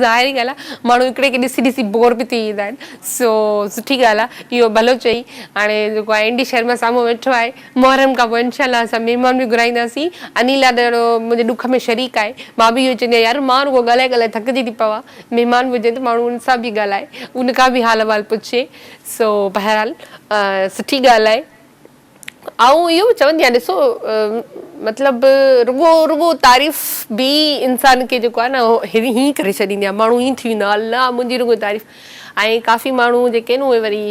ظاهري ڳالهه آ ماڻهو هڪڙي کي ڏسي ڏسي بور به ٿي ويندا آهن سو سٺي ڳالهه آ اهو ڀلو چئي هاڻي جيڪو آهي اين ڊي شرما سامهون ويٺو آهي محرم کان پوء انشاء الله اسان مهمان به گهرائينداسين. انيلا ته اهڙو منهنجي ڏک ۾ شريڪ آهي. مان به اهو ئي چوندي آهيان يار مان رڳو ڳالهائي ڳالهائي ٿڪجي ٿي پوان. مهمان به هجن ته ماڻهو ان سان به ڳالهائي ان کان به حال احوال پڇي. سو بهرحال سٺي ڳالهه آهي. آئون اهو به چوندي آهيان ڏسو مطلب رڳو رڳو تعريف به انسان کي جيڪو آهي نه هين ڪري ڇڏيندي آهي ماڻهو هين ٿي ويندو آهي الله منهنجي رڳو تعريف ۽ ڪافي ماڻهو جيڪي آهن اهي وري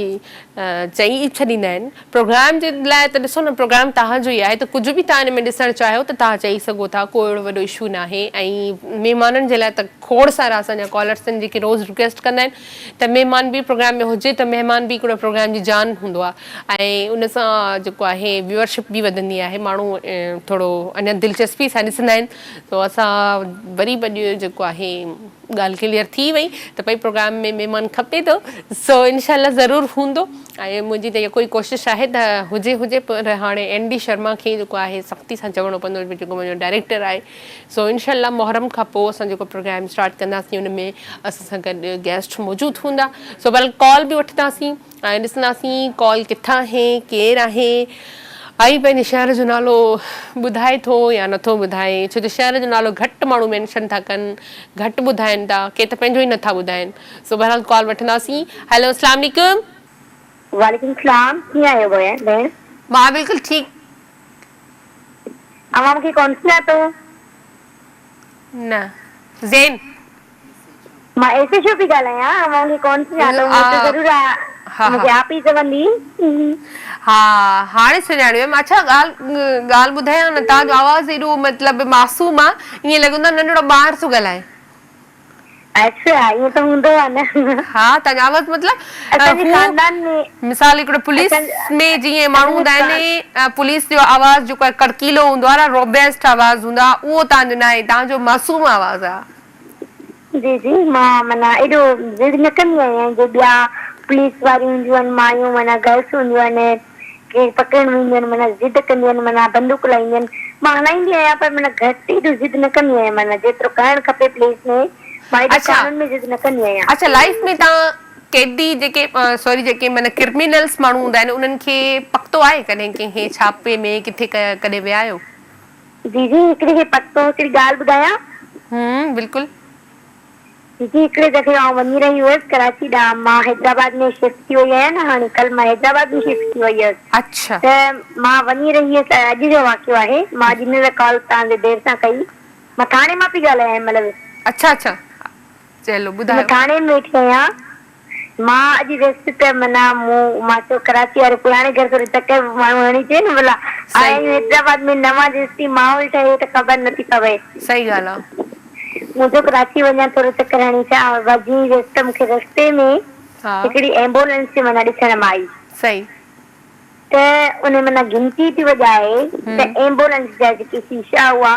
چئي ئي ڇڏيندا آهن پروگرام جي لاء ته ڏسو نه پروگرام توهان جو ئي آهي ته ڪجهه به توهان ان ۾ ڏسڻ چاهيو ته توهان چئي سگهو ٿا ڪو اهڙو وڏو اشو ناهي ۽ مهمانن جي لاء ته کوڙ سارا اسان جا ڪالرس آهن جيڪي روز رڪويسٽ ڪندا آهن ته مهمان به پروگرام ۾ هجي ته مهمان به هڪڙو پروگرام جي جان هوندو آهي ۽ ان سان جيڪو آهي ويورشپ به وڌندي آهي ماڻهو ٿورو اڃا دلچسپي سان ڏسندا آهن تو اسان وري به اڄ جيڪو آهي ڳالهه ڪليئر ٿي وئي ته ڀئي پروگرام ۾ مهمان کپي ٿو سو انشاء الله ضرور هوندو ۽ منهنجي ته يڪو ئي ڪوشش آهي ته هجي هجي پر هاڻي اين ڊي شرما کي جيڪو آهي سختي سان چوڻو پوندو جيڪو منهنجو ڊائريڪٽر آهي سو انشاء الله محرم کان پوء اسان جيڪو پروگرام اسٽارٽ ڪنداسين ان ۾ اسان سان گڏ گيسٽ موجود هوندا سو بهرحال ڪال به وٺنداسين ۽ ڏسنداسين ڪال ڪٿان آهي، ڪير آهي ۽ پنهنجي شهر جو نالو ٻڌائي ٿو يا نٿو ٻڌائي ڇو جو شهر جو نالو گهٽ ماڻهو مينشن ٿا ڪن گهٽ ٻڌائن ٿا ڪي ته پنهنجو ئي نٿا ٻڌائن سو بهرحال ڪال وٺنداسين هيلو اسلام عليڪم. وعليڪم السلام ڪيئن آهيو ڀيڻ. مان بلڪل ٺيڪ. اوهان مونکي ڪونه سڃاتو. نه زين. مان ايس ايڇ او پئي ڳالهايان اوهان مونکي ڪونه سڃاتو مون ته ضرور مونکي آپ ئي چوندي. ها هاڻي سڃاڻي ويم اڇا ڳالهه ڳالهه ٻڌايان نه توهان جو آواز ايڏو مطلب معصوم آ ائين لڳندو آ ننڍڙو ٻار ٿو ڳالهائي. اڇا ائين ته هوندو آ نه. ها توهان جو آواز مطلب اسان جي هو خاندان ۾ مثال هڪڙو پوليس ۾ جيئن ماڻهو هوندا آهن پوليس جو آواز جيڪو آهي ڪڙڪيلو هوندو آ نه روبيسٽ آواز هوندو آ اهو توهان جو ناهي توهان جو معصوم آواز آ. جي جي مان معنيٰ ايڏو ضد نه ڪندي آهيان جي ٻيا پوليس واريون هونديون آهن مايون معنيٰ گرلس هونديون آهن ڪي پڪڙڻ وينديون آهن معنيٰ ضد ڪنديون آهن معنيٰ بندوق لاهينديون آهن مان هلائيندي آهيان پر معنيٰ گهٽ ايڏو ضد نه ڪندي آهيان معنيٰ جيترو ڪرڻ کپي پوليس ۾ مان ايڏو اڇا قانون ۾ ضد نه ڪندي آهيان. اڇا لائيف ۾ توهان قيدي جيڪي سوري جيڪي معنيٰ ڪرمينلس ماڻهو هوندا آهن انهن کي پڪتو آهي ڪڏهن ڪنهن کي ڇاپي ۾ ڪٿي ڪڏهن ويا آهيو؟ جي جي هڪڙي کي پڪتو هڪڙي ڳالهه ٻڌايان. هم بلڪل. جي هڪڙي دفعي آئون وڃي رهي هيس ڪراچي ڏانهن مان حيدرآباد ۾ شفٽ ٿي وئي آهيان نه هاڻي ڪلهه مان حيدرآباد ۾ شفٽ ٿي وئي هيس اڇا. ته مان وڃي رهي هيس اڄ جو واقعو آهي مان اڄ ان لاء ڪال توهان تي دير سان ڪئي مان ٿاڻي مان پئي ڳالهايان هن مهل به. اڇا اڇا چلو مان ٻڌايو. ٿاڻي ۾ ويٺي آهيان مان اڄ ويس ته معنيٰ مون مان چيو ڪراچي واري پراڻي گهر ٿوري چڪر به ماڻهو هڻي اچي نه ڀلا آيا صحيح. آهيون حيدرآباد ۾ نوان جيستائين ماحول ٺهي ته خبر نٿي پوي. صحيح ڳالهه آ. مون چيو ڪراچي وڃان ٿورو چڪر هڻي اچان وري جيئن ئي ويس ته مون کي رستي ۾ ها. هڪڙي ايمبولنس معنيٰ ڏسڻ مان آئي. صحيح. ته ان معنيٰ گهنٽي پئي وڄائي ته ايمبولنس جا جيڪي شيشا هئا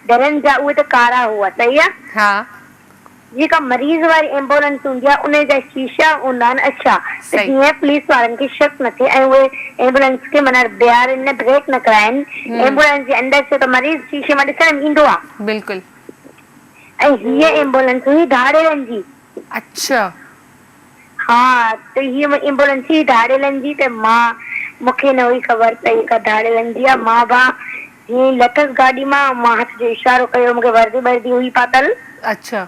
درن جا اهي ته ڪارا هئا صحيح آ. ها. جيڪا مريض واري ايمبولنس هوندي آهي ان جا شيشا هوندا آهن اڇا ته صحيح. جيئن پوليس وارن کي شڪ نه ٿئي ۽ اهي ايمبولنس کي معنيٰ بيهارين نه بريڪ نه ڪرائين ايمبولنس جي اندر ڇو ته مريض شيشي مان ڏسڻ ۾ ايندو آهي. بلڪل. ۽ هيء ايمبولنس هئي ڌاڙيلن جي. اڇا. ها ته هيء ايمبولنس هئي ڌاڙيلن جي ته مان مون کي نه هئي خبر ته هيء ڪا ڌاڙيلن جي آهي مان ڀا جيئن ئي لٿس گاڏي مان مان هٿ جو اشارو ڪيو مون کي وردي بردي هئي پاتل. اڇا.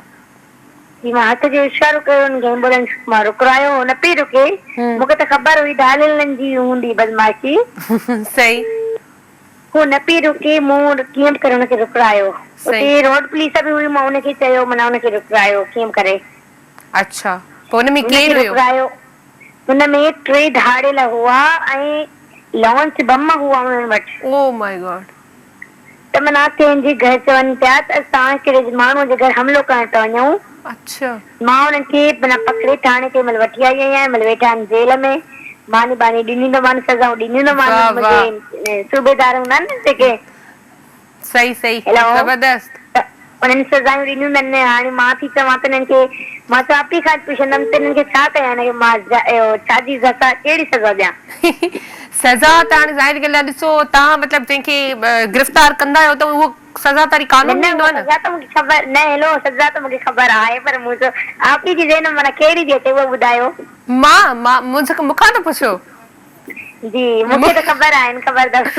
جي مان هٿ جو اشارو ڪيو هن کي ايمبولنس مان رڪرايو هو نه پئي رڪي مون کي ته خبر هئي ڌاڙيلن جي هوندي بدمعاشي. صحيح. هو نه پئي رڪي مون ڪيئن به ڪري هن کي رڪرايو صحيح. اتي روڊ پوليس به هئي مان ان کي چيو معنيٰ ان کي رڪرايو ڪيئن به ڪري. اڇا پوء ان ۾ هن ڪير کي هيو؟ رڪرايو هن ۾ ٽي ڌاڙيل هئا ۽ لانچ بم هئا انهن وٽ. او مائي گاڊ. ته معنيٰ ڪنهن جي گهر چون پيا ته اسان هڪڙي ماڻهوء جي گهر حملو ڪرڻ پيا وڃون. اڇا. مان انهن کي معنيٰ پڪڙي ٿاڻي تي مهل وٺي آئي آهيان، هن مهل ويٺا آهن جيل ۾. ماني ٻاني ڏني ته مان سزائون ڏنيون ته مان واھ واھ. منهنجي صوبيدار هوندا آهن نه جيڪي. صحيح صحيح هيلو زبردست. ته انهن سزايون ڏنيون اٿن هاڻي مان ٿي چوان ته انهن کي مان چوان آپي کان پڇندم ته انهن کي ڇا ڪيان هن کي مان اهو ڇا جي سزا ڪهڙي سزا ڏيان. سزا ته هاڻي ظاهر ڳالهه آهي ڏسو توهان مطلب جنهن کي گرفتار ڪندا آهيو ته اهو سزا ته وري نه قانون نه ڏيندو اها آهي نه. سزا ته مون کي خبر نه هيلو سزا ته مون کي خبر آهي پر مون چيو آپي جي ذهن ۾ معنيٰ ڪهڙي ٿي اچي اهو ٻڌايو. مان مان مون کان ٿا پڇو. جي مون کي ته خبر آهن خبر اٿس.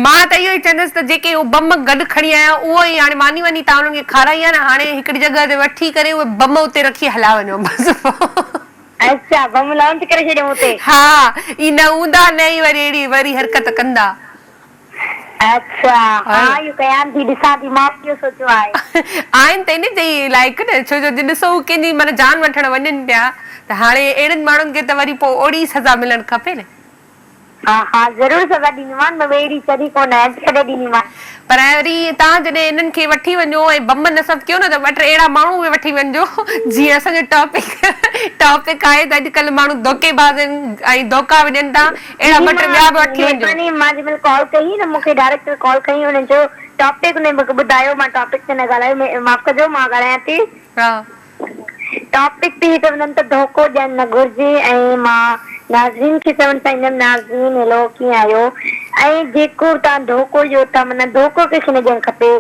مان ته اهو ئي چوندس ته جيڪي اهو بم گڏ کڻي آيا اهو ئي هاڻي ماني واني توهان انهن کي کارائي آهي نه هاڻي هڪڙي جڳهه تي وٺي ڪري اهي بم اتي رکي هليا وڃو بس. اڇا بم لانچ ڪري ڇڏيون اتي. ها اي نه هوندا نه ئي وري اهڙي وري حرڪت ڪندا. اڇا ها اهو ڪيان ٿي ڏسان ٿي مان به اهو سوچيو آهي. آهن ته ان جي ئي لائق نه ڇو جو ڏسو هو ڪنهن جي معنيٰ جان وٺڻ وڃن پيا ته هاڻي اهڙن ماڻهن کي ته وري پوء اوڙي ئي سزا ملڻ کپي نه. ها ها ضرور سزا ڏينديمان مان اهڙي چري ڪونه آهيان ڇڏي ڏينديمان. پر وري توهان جڏهن انهن کي وٺي وڃو ۽ بم نصب ڪيو نه ته ٻه ٽي اهڙا ماڻهو به وٺي وڃجو جيئن اسان جو ٽاپڪ ٽاپڪ آهي ته اڄڪلهه ماڻهو ڌوڪيباز آهن ۽ ڌوڪا به ڏين ٿا اهڙا جي ٻه ٽي مان ٻيا به وٺي وڃجو. مهرباني مان جنهن مهل ڪال ڪئي نه مون کي ڊائريڪٽر ڪال کئي انهن چيو ٽاپڪ انهن مون کي ٻڌايو مان ٽاپڪ تي نه ڳالهايو معاف ڪجو مان ڳالهايان ٿي. ها. ٽاپڪ تي هي چوندم ته ڌوڪو ڏيڻ نه گهرجي ۽ مان ناظرين کي چوڻ چاهيندم ناظرين هيلو ڪيئن آهيو ۽ جيڪو به توهان ڌوڪو ڏيو ٿا معنيٰ ڌوڪو ڪنهن کي نه ڏيڻ کپي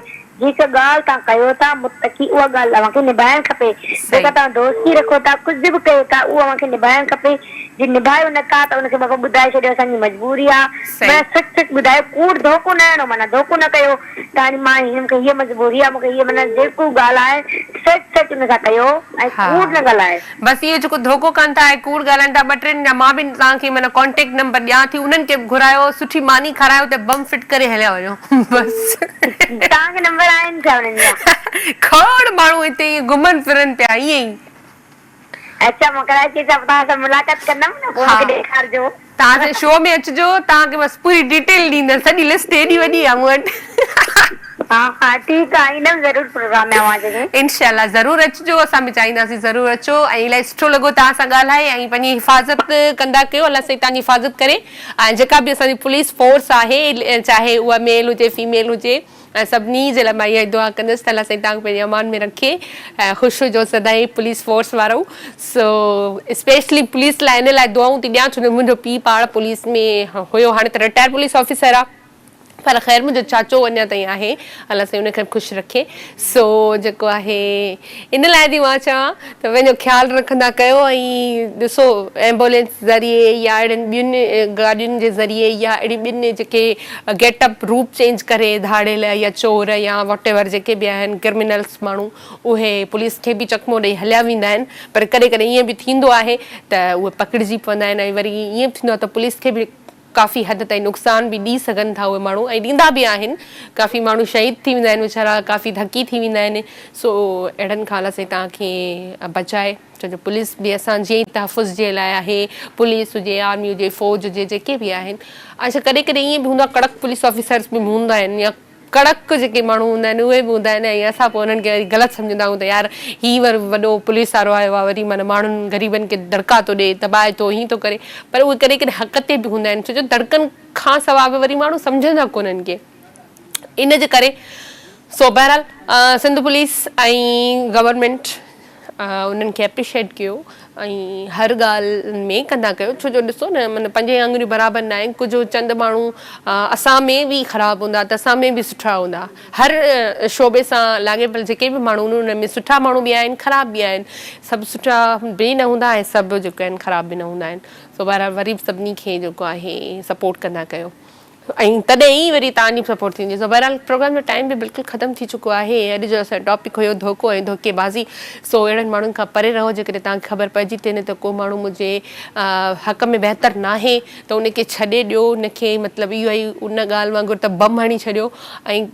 جيڪا ڳالهه توهان ڪيو ٿا متقي اها ڳالهه اوهان کي نڀائڻ کپي جيڪا صحيح. توهان دوستي رکو ٿا ڪجهه به ڪيو ٿا اهو اوهان کي نڀائڻ کپي جي نڀايو نه ٿا ته ان کي بابا ٻڌائي ڇڏيو اسان جي مجبوري آ صحيح. معنيٰ سچ سچ ٻڌايو ڪوڙ ڌوڪو نه هڻو معنيٰ ڌوڪو نه ڪيو ته هاڻي مان هي مون کي هيء مجبوري آ مون کي هيء معنيٰ جيڪو ڳالهه آهي سچ سچ ان سان ڪيو ۽ ها ڪوڙ نه ڳالهايو. بس اهو جيڪو ڌوڪو ڪن ٿا ۽ ڪوڙ ڳالهائن ٿا ٻه ٽن جا مان به توهان کي معنيٰ ڪانٽيڪٽ نمبر ڏيان ٿي انهن کي به گهرايو سٺي ماني کارايو ته بم فٽ ڪري هليا وڃو بس. توهان کي نمبر آهن ڇا انهن جا؟ کوڙ ماڻهو هتي ائين گهمن ڦرن پيا ائين ئي. اڇا مان ڪراچي اچان پوء توهان سان ملاقات ڪندم نه پوء ها مونکي ڏيکارجو. توهان اسان جي شو ۾ اچجو توهان کي بس پوري ڊيٽيل ڏيندس سڄي لسٽ ايڏي وڏي آ مون وٽ. ها ها ٺيڪ آ ايندم ضرور پروگرام ۾ اوهان جي. انشاء الله ضرور اچجو اسان به چاهينداسين ضرور اچو ۽ الائي سٺو لڳو توهان سان ڳالهائي ۽ پنهنجي حفاظت ڪندا ڪيو الله سائين توهان جي حفاظت ڪري ۽ جيڪا به اسان جي پوليس فورس آهي چاهي اها ميل هجي فيميل هجي ۽ سڀني جي لاء مان اها ئي دعا ڪندس ته الله سائين توهان کي پنهنجي امان ۾ رکي ۽ خوش هجو سدائين پوليس فورس وارو سو اسپيشلي پوليس لاء ان لاء دعائون ٿي ڏيان ڇو جو منهنجو پيء پاڻ پوليس ۾ هيو هاڻي ته رٽائر پوليس آفيسر آ. پر خير منهنجو چاچو اڃا تائين آهي الله سائين ان کي به خوش رکي سو جيڪو آهي ان لاء ٿي مان چوان ته پنهنجو خيال رکندا ڪيو ۽ ڏسو ايمبولينس ذريعي يا اهڙين ٻين گاڏين جي ذريعي يا اهڙي ٻين جيڪي گيٽ اپ روپ چينج ڪري ڌاڙيل يا چور يا واٽ ايور جيڪي به آهن ڪرمنلس ماڻهو اهي پوليس کي به چڪمو ڏئي هليا ويندا آهن پر ڪڏهن ڪڏهن ائين به ٿيندو آهي ته اهي پڪڙجي پوندا آهن ۽ وري ائين به ٿيندو آهي ته پوليس کي به ڪافي حد تائين نقصان به ڏئي سگهن ٿا اهي ماڻهو ۽ ڏيندا به آهن ڪافي ماڻهو شهيد ٿي ويندا آهن ويچارا ڪافي ڌڪي ٿي ويندا آهن سو اهڙن کان الله سائين توهان کي بچائي ڇو جو پوليس به اسان جي ئي تحفظ جي لاء آهي پوليس هجي آرمي هجي فوج هجي جيڪي به آهن اڇا ڪڏهن ڪڏهن ائين به هوندو آهي ڪڙڪ پوليس آفيسرس به هوندا آهن يا ڪڙڪ جيڪي ماڻهو هوندا آهن اهي به هوندا آهن ۽ اسان پوء انهن کي وري غلط سمجهندا آهيون ته يار هي ور وڏو پوليس وارو آيو آهي وري معنيٰ ماڻهن غريبن کي دڙڪا ٿو ڏي دٻائي ٿو هين ٿو ڪري پر اهي ڪڏهن ڪڏهن حق تي به هوندا آهن ڇو جو دڙڪن کان سواء به وري ماڻهو سمجهندا ڪونهن ڪي ان جي ڪري سو بهرحال سنڌ پوليس ۽ گورنمينٽ انهن کي اپريشيٽ ڪيو ۽ هر ڳالهه ۾ ڪندا ڪيو ڇو جو ڏسو نه معنيٰ پنجين آڱريون برابر نه آهن ڪجهه چند ماڻهو اسان ۾ به خراب هوندا ته اسان ۾ به سٺا هوندا هر شعبي سان لاڳاپيل جيڪي به ماڻهو آهن انهن ۾ سٺا ماڻهو به آهن خراب به آهن سڀ سٺا به نه هوندا ۽ سڀ جيڪي آهن خراب به نه هوندا آهن سو بهرحال وري به سڀني کي جيڪو آهي سپورٽ ڪندا ڪيو ۽ تڏهن ئي وري توهان جي به سپورٽ ٿيندي. سو بهرحال پروگرام جو ٽائيم به بلڪل ختم ٿي چڪو آهي ۽ اڄ جو اسان جو ٽاپڪ هيو ڌوڪو ۽ ڌوڪي بازي سو اهڙن ماڻهن کان پري رهو جيڪڏهن توهان کي خبر پئجي ٿي وڃي ته ڪو ماڻهو منهنجي حق ۾ بهتر ناهي ته ان کي ڇڏي ڏيو ان کي مطلب اهو ئي ان ڳالهه وانگر ته بم هڻي ڇڏيو ۽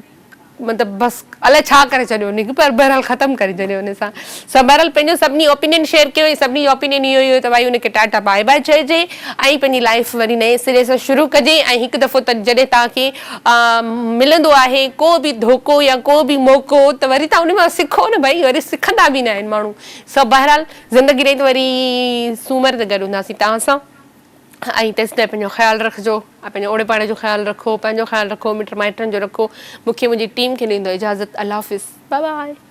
مطلب بس الائي ڇا ڪري ڇڏيو ان کي پر بهرحال ختم ڪري ڇڏيو ان سان سو بهرحال پنهنجو سڀني اوپينين شيئر ڪيو ۽ سڀني جو اوپينين اهو ئي هيو ته ڀائي ان کي ٽاٽا باء باء چئجي ۽ پنهنجي لائف وري نئين سري سان شروع ڪجي ۽ هڪ دفعو ته جڏهن توهان کي ملندو آهي ڪو به ڌوڪو يا ڪو به موقعو ته وري توهان ان مان سکو نه ڀائي وري سکندا به نه آهن ماڻهو سو بهرحال زندگي رهي ته وري سومر تي گڏ هونداسين توهان سان. ۽ تيستائين پنهنجو خيال رکجو ۽ پنهنجي اوڙي پاڙي جو خيال رکو پنهنجو خيال رکو مٽ مائٽن جو رکو مونکي منهنجي ٽيم کي ڏيندو اجازت الله حافظ باء باء.